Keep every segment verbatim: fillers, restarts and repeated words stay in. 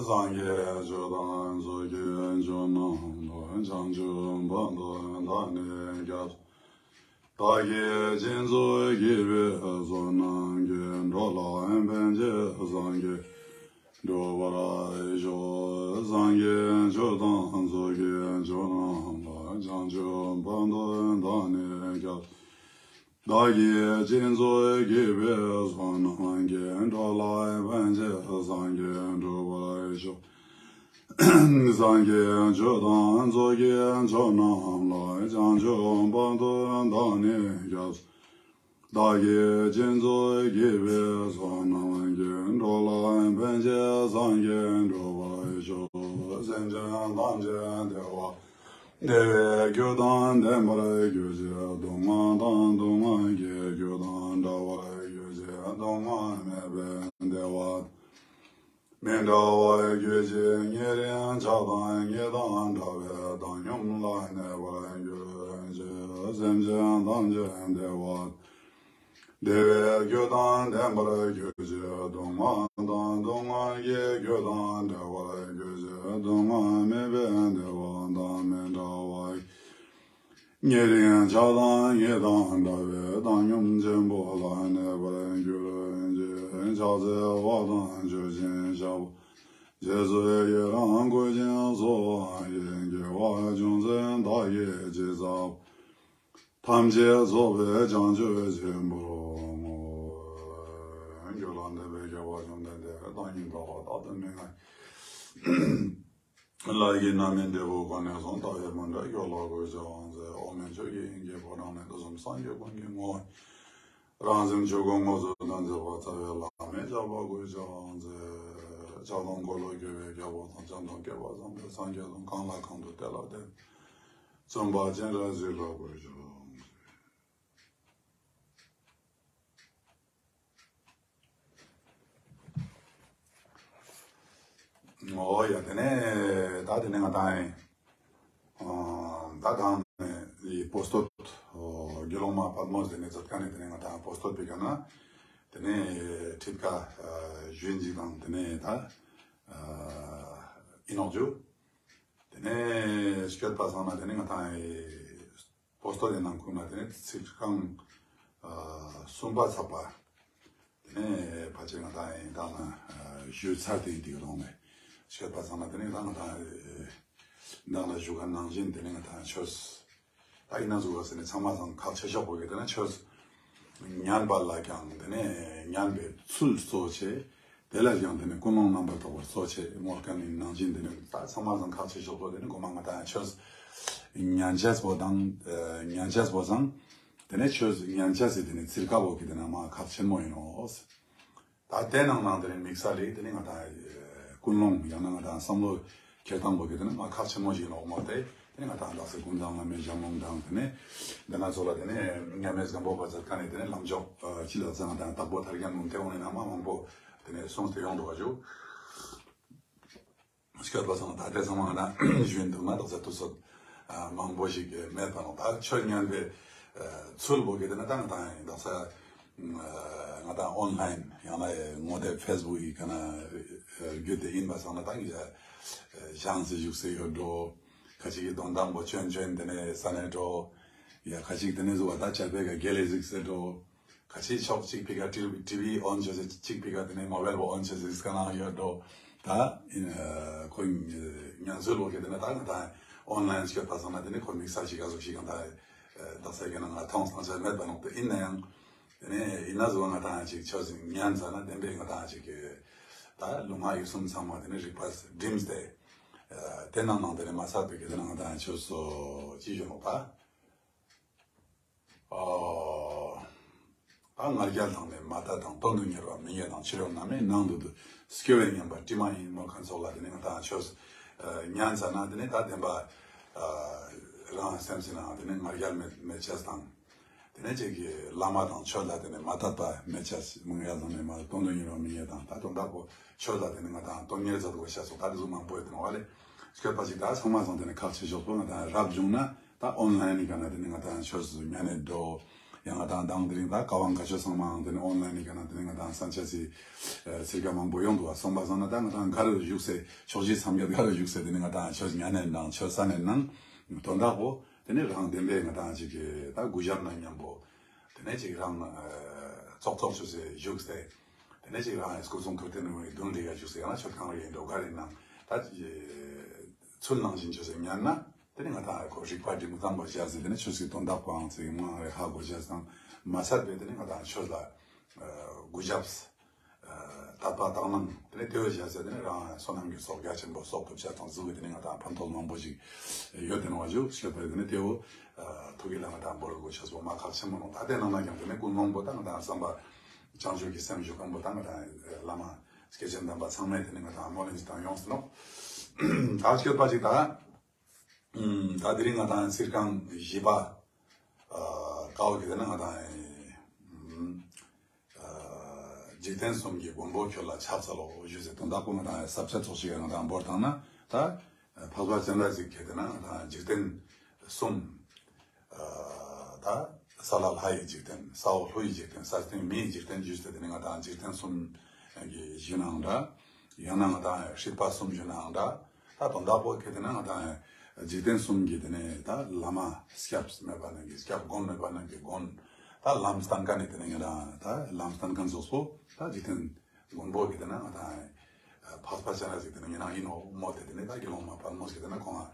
སངས་རྒྱས་ཆོས་དང་ཚོགས་ཀྱི་མཆོག་རྣམས་ལ། བྱང་ཆུབ་བར་དུ་བདག་ནི་སྐྱབས། བདག་གིས་སྦྱིན་སོགས་བགྱིས་པའི་བསོད་ནམས་ཀྱིས། འགྲོ་ལ་ཕན་ཕྱིར་སངས་རྒྱས་འགྲུབ་པར་ཤོག། སངས་རྒྱས་ཆོས་དང་ཚོགས་ཀྱི་མཆོག་རྣམས་ལ། བྱང་ཆུབ་བར་དུ་བདག་ནི་སྐྱབས། བདག་གིས་སྦྱིན་སོགས་བགྱིས་པའི་བསོད་ནམས་ཀྱིས། འགྲོ་ལ་ཕན་ཕྱིར་སངས་རྒྱས་འགྲུབ་པར་ཤོག། སངས་རྒྱས་ཆོས་དང་ཚོགས་ཀྱི་མཆོག་རྣམས་ལ། བྱང་ཆུབ་བར་དུ་བདག་ནི་སྐྱབས། བདག་གིས་སྦྱིན་སོགས་བགྱིས་པའི་བསོད་ནམས་ཀྱིས། འགྲོ་ལ་ཕན་ཕྱིར་སངས་རྒྱས་འགྲུབ་པར་ཤོག། སེམས་ཅན་ཐམས་ཅད་བདེ་བ་བདེ་བའི་རྒྱུ་དང་ལྡན་པར་གྱུར་ཅིག། སྡུག་བསྔལ་དང་སྡུག་བསྔལ་གྱི་རྒྱུ་དང་བྲལ་བར་གྱུར་ཅིག། སྡུག་བསྔལ་མེད་པའི་བདེ་བ། མི་འབྲལ་བར་གྱུར་ཅིག། ཉེ་རིང་ཆགས་སྡང་ཉེས་དང་བྲལ་བའི་བཏང་སྙོམས་ལ་གནས་པར་གྱུར་ཅིག། སེམས་ཅན་ཐམས་ཅད་བདེ་བ་བདེ་བའི་རྒྱུ་དང་ལྡན་པར་གྱུར་ཅིག། སྡུག་བསྔལ་དང་སྡུག་བསྔལ་གྱི་རྒྱུ་དང་བྲལ་བར་གྱུར་ཅིག། སྡུག་བསྔལ་མེད་པའི་བདེ་བ་དང་མི་འབྲལ་བར། ཉེ་རིང་ཆགས་སྡང་ཉེས་དང་བྲལ་བའི་བཏང་སྙོམས་ཆེན་པོ་ལ་གནས་པར་གྱུར་ཅིག། ཕྱག་འཚལ་བ་དང་མཆོད་ཅིང་བཤགས་པ། རྗེས་སུ་ཡི་རང་བསྐུལ་ཞིང་གསོལ་བ་ཡི། དགེ་བ་ཅུང་ཟད་བདག་གིས་ཅི་བསགས་པ། ཐམས་ཅད་རྫོགས་པའི་བྱང་ཆུབ་ཆེན་པོར་བསྔོ། རྒྱུད་ལ་འདུས་པའི་དགེ་བ་བཅོམ་ལྡན་འདས་བདག་ཉིད་འགྲོ་བ་དག་ཏུ་མི་མངའ། ལྷ་ཡི་རྣམ་སྨིན་འབྲས་བུ་ཀུན་ལས་བཟུང་། ལྟ་བའི་མུ་ཏིག་གཡོ་ལ་གུས་ཕྱག་འཚལ། འོག་མིན་ཆོས་ཀྱི་དབྱིངས་ཀྱི་ཕོ་བྲང་ནས། དུས་གསུམ་སངས་རྒྱས་ཀུན་གྱི་ངོ་བོ་ཡིན། རང་སེམས་ཆོས་སྐུ་དངོས་སུ་དོན་མཛད་པ། རྩ་བའི་བླ་མའི་ཞབས་ལ་གུས་ཕྱག་འཚལ། ལྕགས་སྡོང་འཁོར་ལོ་སྒྱུར་བའི་རྒྱལ་པོ་དང་། ལྕགས་སྡོང་བསྐལ་པ་བཟང་པོས་སངས་རྒྱས་དང་། གང་ལ་གང་འདུལ་དེ་ལ་བསྟན། བཙུན་པ་སྤྱན་རས་གཟིགས་ལ་གུས་ཕྱག་འཚལ། ཨོ་ཡ། དེ་ནས་ད་དེ་ནས་ང་ཏང་ཨ་ད་གང་ནས་པོ་སྟོད་དགེ་སློང་མ་པདྨོ་དེ་ནས་མཛད་ཁང་ནས་དེ་ནས་ང་ཏང་པོ་སྟོད་པའི་ག་ན་དེ་ནས་ཁྲིད་ཀ་ཞུན་ཅིག་དང་དེ་ནས་ད་ཨིན་ནོག་ཇུ། དེ་ནས་སྐྱོད་པ་སང་ན་དེ་ནས་ང་ཏང་པོ་སྟོད་དེ་ནང་ཁུལ་ན་དེ་ནས་ཚིག་རྐང་གསུམ་པ་ཚགས་པ། དེ་ནས་ཕལ་ཆེར་ང་ཏང་ཡིན་ད་ང་ཞུ་ཚར་དེ་ཡིན་དེ་ག་རང་ནས་ཤོད་པ་ཚང་མ་དེ་ནས་ད་ང་ཏང་ཡིན་ད་ང་ཞུ་ག་ནང་བཞིན་དེ་ནས་ང་ཏང་ཆོས་ད་ཡིན་ན་ཟུག་ག་ཟེར་ནས་ཚང་མ་ཚང་ཁག་ཆེ་ཤོས་པོ་གི་དེ་ནས་ཆོས་ཉན་པ་ལ་ཀྱང་དེ་ནས་ཉན་པའི་ཚུལ་གཙོ་ཆེ། དེ་ལ་ཀྱང་དེ་ནས་ཀུན་སློང་རྣམ་པར་དག་པ་གཙོ་ཆེ་མོལ་མཁན་ནི་ནང་བཞིན་དེ་ནས་ད་ཚང་མ་ཚང་ཁག་ཆེ་ཤོས་པོ་དེ་ནས་གོ་མ་ང་ཏང་ཆོས་ཉན་ཆས་པོ་དང་ཉན་ཆས་པོ་ཚང་། དེ་ནས་ཆོས་ཉན་ཆས་སི་དེ་ནས་ཚིར་ཀ་བོ་གི་དེ་ནས་མ་ཁག་ཆེན་མོ་ཡིན་ནོ། ད་དེ་ནང་ནང་དེ་ནས་དམིགས་བསལ་ལས་དེ་ནས་ང་ཏང་ཀུན་སློང་ཡང་ན་ང་ཏང་བསམ་བློ་འཁྱེར་སྟངས་བོ་གི་དེ་ནས་མ་ཁག་ཆེན་མོ་ཞིག་ཡིན་ནོ་མ་དེ་དེ་ནས་ང་ཏང་ལགས་སེ་ཀུན་བཟང་བླ་མའི་ཞལ་ལུང་དང་དེ་ནས་འདི་ང་ཚོ་ལ་དེ་ནས་མཉམ་མེད་སྒམ་པོ་པ་ཚོ་ཁ་ནས་དེ་ནས་ལམ་ཕྱོགས་ཅི་ལ་ཚང་ང་ཏང་དྭགས་པོ་ཐར་རྒྱན་ལུང་དེ་འོང་ནས་ན་མ་མང་པོ་དེ་ནས་གསུངས་ཏེ་ཡོང་འདུག་བ་ཞུ། སྐྱོད་པ་ཚང་མ་ད་ལྟའི་ཚང་མ་ང་ཏང་ཞུ་ཡིན་འདུག་ན་དག་ས་དུས་ཚོད་མང་པོ་ཞིག་མེད་པ་ནོ། ད་ཆོས་ཉན་པའི་ཚུལ་བོ་གི་དེ་ན་ད་ང་ཏང་ཡིན་དག་ས་ང་ཏང་ཨོན་ལའིན་ཡང་ན་ངོ་དེབ་ཕེ་སི་བུག་གི་ཀ་ན་བརྒྱུད་དེ་ཡིན་པ་སང་ན་ད་ངི་ཞང་སི་བཞུགས་སེ་ཡོད་འགྲོ། ཁ་ཅིག་གི་དོན་དམ་པོ་ཆོན་ཆོན་དེ་ནས་ས་ནས་འགྲོ། ཡ་ཁ་ཅིག་དེ་ནས་བཟོ་བ་ད་ཆ་པེ་ག་དགེ་ལས་གཟིགས་སེ་འགྲོ། ཁ་ཅིག་ཕྱོགས་གཅིག་ཕི་ག་ཊི་ཝི་ཨོན་བྱས་ཚེ་གཅིག་ཕི་ག་དེ་ནས་མོ་བེལ་བོ་ཨོན་བྱས་ཚེ་ག་ན་ཡོད་འགྲོ། ད་ཨིན་ཁོ་ཉན་ཚུལ་བོ་གི་དེ་ནས་ད་ང་ད་ཨོན་ལའིན་སྐྱོད་པ་སང་ན་དེ་ནས་ཁོ་དམིགས་བསལ་ཞིག་ག་ཟུག་ཞིག་གང་ད་དག་ས་གི་ན་ང་མཐོང་སྟངས་ཆ་མེད་པ་ནོག་ཏེ་ཡིན་ན་ཡང་དེ་ནས་ཡིན་ན་བཟོ་ང་ད་ཅིག་ཆོས་ཉན་ཚ་ན་བདེན་པའི་ང་ད་ཅིག་གི་ད་ལུང་ང་ཡིག་གསུམ་ཚང་མ་དེ་ནས་རིག་པ་སྒྲིམས་ཏེ་དེ་ནང་ནང་དེ་ནས་མ་ཚར་བའི་གི་དེ་ནང་ང་ད་ཆོས་སོ་ཅི་ཞུ་ནོག་ད། ཨོ། ད་ང་རྒྱལ་དང་ནི་མ་དད་དང་། དོན་དུ་གཉེར་བ་མི་རྙེད་དང་། ཕྱི་རོལ་ན་མེད་ནང་དུ་འདུ། སྐྱོ་བས་ཉེན་པ་དྲི་མ་ཡིན། མོལ་མཁན་ཚོགས་ལ་དེ་ནི་ང་ཏང་ཆོས་ཉན་ཚ་ན་དེ་ནི་ད་བདེན་པ་རང་སེམས་སི་ནང་དེ་ནི་ང་རྒྱལ་མེད་མེད་ཆས་དང་། དེ་ནི་ཅིག་གི་བླ་མ་དང་ཆོས་ལ་དེ་ནི་མ་དད་པ་མེད་ཆས། ང་རྒྱལ་དང་ནི་མ་དོན་དུ་གཉེར་བ་མི་རྙེད་དང་། ད་དོན་དག་པོ་ཆོས་ལ་དེ་ནི་ང་ཏང་དོན་གཉེར་མཛད་དགོས་ཤ་སོགས་ད་དེ་ཚོ་མང་པོ་ཡོད་དེ་ནོ་བ་ལེ། སྐྱོད་པ་ཅིག་ད་ཚང་མ་ཚང་དེ་ནི་ཁག་ཆེ་ཤོས་པོ་ང་ཏང་རབ་བྱུང་ན་ད་ཨོན་ལའིན་ག་ན་དེ་ནི་ང་ཏང་ཆོས་སུ་ཉན་ནས་འགྲོ། ཡང་ང་དང་དང་དེ་རིང་ད་བཀའ་དབང་བཀའ་ཆོས་ཚང་མའང་དེ་ནི་ཨོན་ལན་ནི་ག་ན་དེ་ནི་ང་དང་ས་ཆ་སི་ཚིར་ཀ་མང་པོ་ཡོང་འདུག་བ། སོང་པ་སང་ན་ད་ང་དང་ག་རུ་བཞུགས་སེ་ཕྱོགས་བཞི་མཚམས་བརྒྱད་ག་རུ་བཞུགས་སེ་དེ་ནི་ང་དང་ཆོས་ཉན་ནས་ནང་ཆོས་ས་ནས་ནང་དོན་དག་པོ་དེ་ནི་རང་བདེན་པའི་ང་དང་ཅིག་གི་ད་གུས་ཞབས་ན་མཉམ་པོ་དེ་ནི་ཅིག་རང་ཙོག་ཙོག་ཆོས་སེ་བཞུགས་སེ་དེ་ནི་ཅིག་རང་སྐུ་གསུང་ཐུགས་རྟེན་ནི་དུང་འདྲེ་ག་བཞུགས་སེ་ཡང་ན་ཆོས་ཁང་རེ་ཡིན་འགྲོ་ག་རེ་ནང་ད་ཚུལ་ནང་བཞིན་ཆོས་སེ་ཉན་ན། དེ་ནི་ང་དང་ཁོ་རིག་པ་འབྲིང་ཙམ་པ་བྱས་ཟིན་དེ་ནི་ཆོས་སི་དོན་དག་པའང་ཚིག་མང་རེ་ཧ་གོ་བྱས་དང་མ་ཚད་པའི་དེ་ནི་ང་དང་ཆོས་ལ་གུས་ཞབས་དད་པ་དག་སྣང་དེ་ནི་དེ་བས་བྱས་ཟིན་དེ་ནི་རང་བསོད་ནམས་ཀྱི་ཚོགས་རྒྱ་ཆེན་པོ་གསོག་ཐུབ་བྱས་དང་གཟུགས་ཀྱི་དེ་ནི་ང་དང་ཕན་ཐོགས་མང་པོ་ཞིག་ཡོད་དེ་ནི་བ་ཞུ་ཤེས་པ་དེ་ནི་དེ་བོ་ཐུགས་ཀྱི་ལ་ང་དང་འབོར་དགོས་ཆོས་པོ་མ་ཁག་ཆེན་མོ་ནོ། ད་དེ་ནང་ན་ཀྱང་དེ་ནི་ཀུན་སློང་པོ་ད་ང་དང་བསམ་པ་བྱང་ཆུབ་ཀྱི་སེམས་ཞུ་ཁན་པོ་ད་ང་དང་བླ་མ་སྐྱེས་ཆེན་དམ་པ་ཚང་མས་དེ་ནི་ང་དང་སྨོན་ལམ་ཞིག་དང་ཡོངས་སུ་ནོ། ད་སྐྱོད་པ་ཅིག་ད། ད་དེ་རིང་ང་དང་ཚིར་ཀ་བཞི་པ། ཀ་བོ་གི་དེ་ན་ང་དང་། འཇིག་རྟེན་གསུམ་གྱི་མགོན་པོ་ཁྱོད་ལ་ཕྱག་འཚལ་ལོ་ཞུས་ཟེར་དོན་དག་པོ་ང་དང་ས་བཅད་ཚོགས་ཤིག་ང་དང་འབོར་བཏང་ན་ད། འཕགས་པ་སྤྱན་རས་གཟིགས་ཀྱི་དེ་ན་ང་དང་འཇིག་རྟེན་གསུམ། ད་ས་ལ་ལྷ་ཡི་འཇིག་རྟེན། ས་འོག་ཀླུ་ཡི་འཇིག་རྟེན། ས་སྟེང་མི་ཡི་འཇིག་རྟེན་ཞུས་ཏེ་དེ་ནི་ང་དང་འཇིག་རྟེན་གསུམ་གྱི་ཞུ་ནའང་འདྲ། ཡང་ན་ང་དང་སྲིད་པ་གསུམ་ཞུ་ནའང་འདྲ། ད་དོན་དག་པོ་ཁེ་དེ་ན་ང་དང་འཇིག་རྟེན་གསུམ་གྱི་དེ་ནི་ད་བླ་མ་སྐྱབས་མེད་པ་རྣམས་ཀྱི་སྐྱབས། མགོན་མེད་པ་རྣམས་ཀྱི་མགོན། ད་ལམ་སྟན་མཁན་ནི་དེ་ནི་ང་དང་ད་ལམ་སྟན་མཁན་ཚོགས་པོ་ད་འཇིག་རྟེན་མགོན་པོ་གི་དེ་ན་ང་དང་འཕགས་པ་སྤྱན་རས་གཟིགས་དེ་ན་ཉེ་རང་ཡིན་ནོ་མོ་དེ་དེ་ནི་ད་དགེ་སློང་མ་དཔལ་མོ་ཞིག་དེ་ན་ཁོང་ང་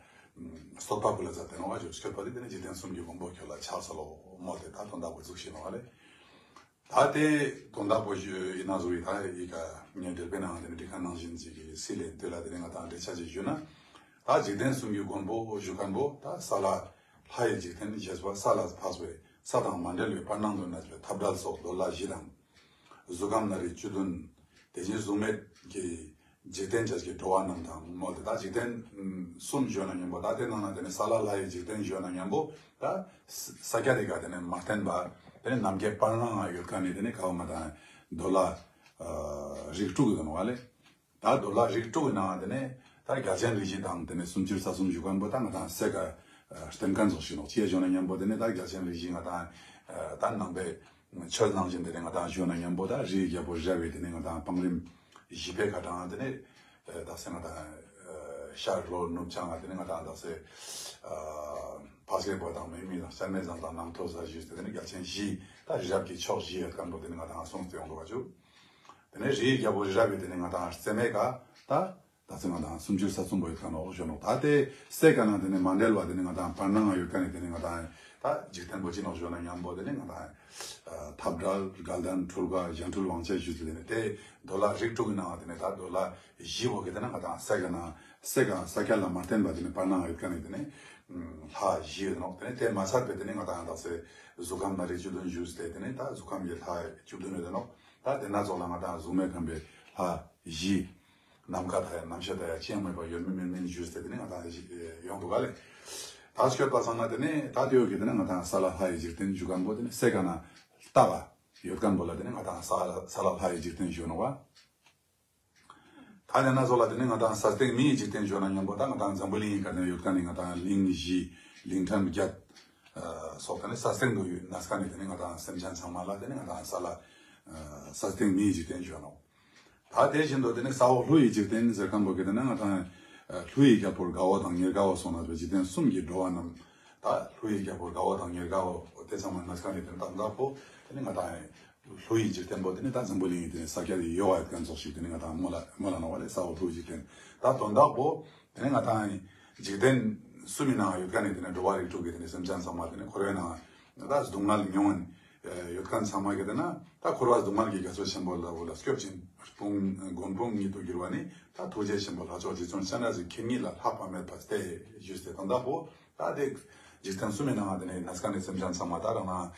བསྟོད་པ་ཀུ་ལ་ཛ་དེ་ནོ་བ་ཞུ་སྐྱོད་པ་དེ་དེ་ནི་འཇིག་རྟེན་གསུམ་གྱི་མགོན་པོ་ཁྱོད་ལ་ཕྱག་འཚལ་ལོ་མོ་དེ་ད་དོན་དག་པོ་འཛུགས་ཤིག་ནོ་བ་ལེ། ད་དེ་དོན་དག་པོ་ཞུ་ཡིན་ན་བཟོ་ཡི་ད་ཡི་ག་ངས་འགྲེལ་པའི་ནང་དེ་ནི་འགྲེལ་ཁ་ནང་བཞིན་ཅིག་གི་སྲིད་ལས་དེ་ལ་དེ་ནི་ང་དང་འགྲེལ་ཆ་ཅིག་ཞུ་ན། ད་འཇིག་རྟེན་གསུམ་གྱི་མགོན་པོ་ཞུ་མཁན་པོ་ད་ས་ལ་ལྷ་ཡི་འཇིག་རྟེན་ཞེས་པ་ས་ལ་འཕགས་པའི་ས་དང་མ་འབྲེལ་བའི་བར་སྣང་དུ་གནས་པའི་འཐབ་བྲལ་སོགས་འདོད་ལྷ་བཞི་དང་། གཟུགས་ཁམས་ན་རིས་བཅུ་བདུན། དེ་བཞིན་གཟུགས་མེད་ཀྱི་འཇིག་རྟེན་བཅས་ཀྱི་འགྲོ་བ་རྣམས་དང་མོ་དེ་དག་འཇིག་རྟེན་གསུམ་ཞུ་ན་མཉམ་པོ་ད་དེ་ནང་ན་དེ་ནི་ས་ལ་ལྷ་ཡི་འཇིག་རྟེན་ཞུ་ན་མཉམ་པོ་ད་ས་སྐྱ་དེ་ག་དེ་ནི་མ་བརྟེན་པ་དེ་ནི་ནམ་མཁའི་བར་སྣང་ང་ཡོད་མཁན་ནི་དེ་ནི་ཁ་བ་ང་དང་འདོད་ལྷ་རིགས་དྲུག་ཡོད་ནོ་བ་ལེ། ད་འདོད་ལྷ་རིགས་དྲུག་གི་ནང་དེ་ནས་ད་རྒྱལ་ཆེན་རིགས་བཞི་དང་དེ་ནས་སུམ་ཅུ་རྩ་གསུམ་ཞུ་མཁན་པོ་ད་ང་དང་སེ་ག་བརྟེན་མཁན་ཚོགས་ཤིག་ནོ། ཅི་ཡ་ཞུ་ན་མཉམ་པོ་དེ་ནས་ད་རྒྱལ་ཆེན་རིགས་བཞི་ང་དང་ད་ནང་པའི་ཆོས་ནང་བཞིན་དེ་ནས་ང་དང་ཞུ་ན་མཉམ་པོ་ད་རིའི་རྒྱལ་པོ་རི་རབ་བི་དེ་ནས་ང་དང་བང་རིམ་བཞི་པའི་ཁ་དང་དེ་ནས་ད་སེ་ང་དང་ཤར་ལྷོ་ནུབ་བྱང་ང་དེ་ནས་ང་དང་ད་སེ་འཕགས་སྐྱེས་པོ་དང་མི་མི་དང་སྤྱན་མི་བཟང་དང་རྣམ་ཐོས་ས་ཞུས་ཏེ་དེ་ནས་རྒྱལ་ཆེན་བཞི་ད་རི་རབ་ཀྱི་ཕྱོགས་བཞི་ཡོད་མཁན་པོ་དེ་ནས་ང་དང་གསུངས་ཏེ་ཡོང་འདུག་བ་ཅུ། དེ་ནས་རིའི་རྒྱལ་པོ་རི་རབ་བི་དེ་ནས་ང་དང་རྩེ་མེད་ཀ་ད་ད་ཚེ་ང་དང་སུམ་ཅུ་རྩ་གསུམ་པོ་ཡོད་མཁན་ནོ་ཞུ་ནོ། ད་དེ་སེ་ག་ན་དེ་ནས་མ་འབྲེལ་བ་དེ་ནས་ང་དང་བར་སྣང་ང་ཡོད་མཁན་ནི་དེ་ནས་ང་དང་ད་འཇིག་རྟེན་པོ་ཅི་ནོ་ཞུ་ན་མཉམ་པོ་དེ་ནས་ང་དང་འཐབ་བྲལ་དགའ་ལྡན་འཁྲུལ་པ་གཞན་འཁྲུལ་དབང་བྱེད་ཞུ་ཚུལ་དེ་ནས་དེ་འདོད་ལྷ་རིགས་དྲུག་གི་ནང་དེ་ནས་ད་འདོད་ལྷ་བཞི་པོ་གི་དེ་ན་ང་དང་སེ་ག་ན་སེ་ག་ས་སྐྱ་ལ་མ་བརྟེན་པ་དེ་ནས་བར་སྣང་ང་ཡོད་མཁན་ནི་དེ་ནས་ལྷ་བཞི་ཡོད་ནོ། དེ་ནས་དེ་མ་ཚད་པའི་དེ་ནས་ང་དང་ད་སེ་གཟུགས་ཁམས་ན་རིས་བཅུ་བདུན་ཞུས་ཏེ་དེ་ནས་ད་གཟུགས་ཁམས་ཀྱི་ལྷ་བཅུ་བདུན་ཡོད་ནོ། ད་དེ་ན་ཚོགས་ལ་ང་དང་གཟུགས་མེད་ཁམས་པའི་ལྷ་བཞི། ནམ་མཁའ་དང་ཡང་ནམ་ཤ་དང་ཡང་ཅི་ཡང་མེད་པ་ཡོད་མིན་མེད་མིན་ཞུས་ཏེ་དེ་ནི་ང་དང་ཡོང་འདུག་ག་ལེ། ད་སྐྱོད་པ་སང་ན་དེ་ནི་ད་དེ་ཡོད་ཀྱི་དེ་ནི་ང་དང་ས་ལ་ལྷ་ཡི་འཇིག་རྟེན་ཞུ་མཁན་པོ་དེ་ནི་སེ་ག་ན་ལྟ་བ་ཡོད་མཁན་པོ་ལ་དེ་ནི་ང་དང་ས་ལ་ས་ལ་ལྷ་ཡི་འཇིག་རྟེན་ཞུ་ནོ་བ། ད་དེ་ན་ཚོགས་ལ་དེ་ནི་ང་དང་ས་སྟེང་མི་ཡི་འཇིག་རྟེན་ཞུ་ན་མཉམ་པོ་ད་ང་དང་འཛམ་བུ་གླིང་ཡི་ག་དེ་ཡོད་མཁན་ནི་ང་དང་གླིང་བཞི་གླིང་ཕྲན་བརྒྱད་སོགས་དེ་ནི་ས་སྟེང་དུ་ཡོད་ན་སྐ་ནི་དེ་ནི་ང་དང་སེམས་ཅན་ཚང་མ་ལ་དེ་ནི་ང་དང་ས་ལ་ས་སྟེང་མི་ཡི་འཇིག་རྟེན་ཞུ་ནོ། ད་དེ་བཞིན་དུ་དེ་ནི་ས་འོག་ཀླུ་ཡི་འཇིག་རྟེན་ཟེར་མཁན་པོ་གི་དེ་ནི་ང་དང་ཀླུ་ཡི་རྒྱལ་པོ་དགའ་བོ་དང་ཉེར་དགའ་བོ་སོགས་ན་འཇིག་རྟེན་གསུམ་གྱི་འགྲོ་བ་རྣམས་ད་ཀླུ་ཡི་རྒྱལ་པོ་དགའ་བོ་དང་ཉེར་དགའ་བོ་དེ་ཚང་མ་ན་སྐ་ནི་དེ་ནི་ད་དོན་དག་པོ་དེ་ནི་ང་དང་ཀླུ་ཡི་འཇིག་རྟེན་པོ་དེ་ནི་ད་འཛམ་བུ་གླིང་ཡི་དེ་ནི་ས་སྐྱ་དེ་ཡོད་བ་ཡོད་མཁན་ཚོགས་ཤིག་དེ་ནི་ང་དང་མོ་ལ་མོ་ལ་ནོ་བ་ལེ། ས་འོག་ཀླུ་ཡི་འཇིག་རྟེན་ད་དོན་དག་པོ་དེ་ནི་ང་དང་འཇིག་རྟེན་གསུམ་མི་ནང་ཡོད་མཁན་ནི་དེ་ནི་འགྲོ་བ་རིགས་དྲུག་གི་དེ་ནི་སེམས་ཅན་ཚང་མ་དེ་ནི་འཁོར་བའི་ནང་ད་སྡུག་བསྔལ་མྱོང་ཡོད་མཁན་ཚང་མ་གི་དེ་ན་ད་འཁོར་བ་སྡུག་བསྔལ་གྱི་རྒྱ་མཚོ་ཆེན་པོ་ལ་བུ་ལ་སྐྱོབ་ཅིང་སྤུངས་མགོན་སྤུངས་ཉིད་དུ་གྱུར་པ་ནི་ད་ཐུགས་རྗེ་ཆེན་པོ་ལྷ་མཆོག་རྗེ་བཙུན་སྤྱན་རས་གཟིགས་ཁྱེད་ཉིད་ལ་ལྷག་པ་མེད་པ་སྟེ་ཞུས་ཏེ་དོན་དག་པོ་ད་དེ་འཇིག་རྟེན་གསུམ་མི་ནང་དེ་ནི་ན་སྐ་ནི་སེམས་ཅན་ཚང་མ་ད་རང་ན་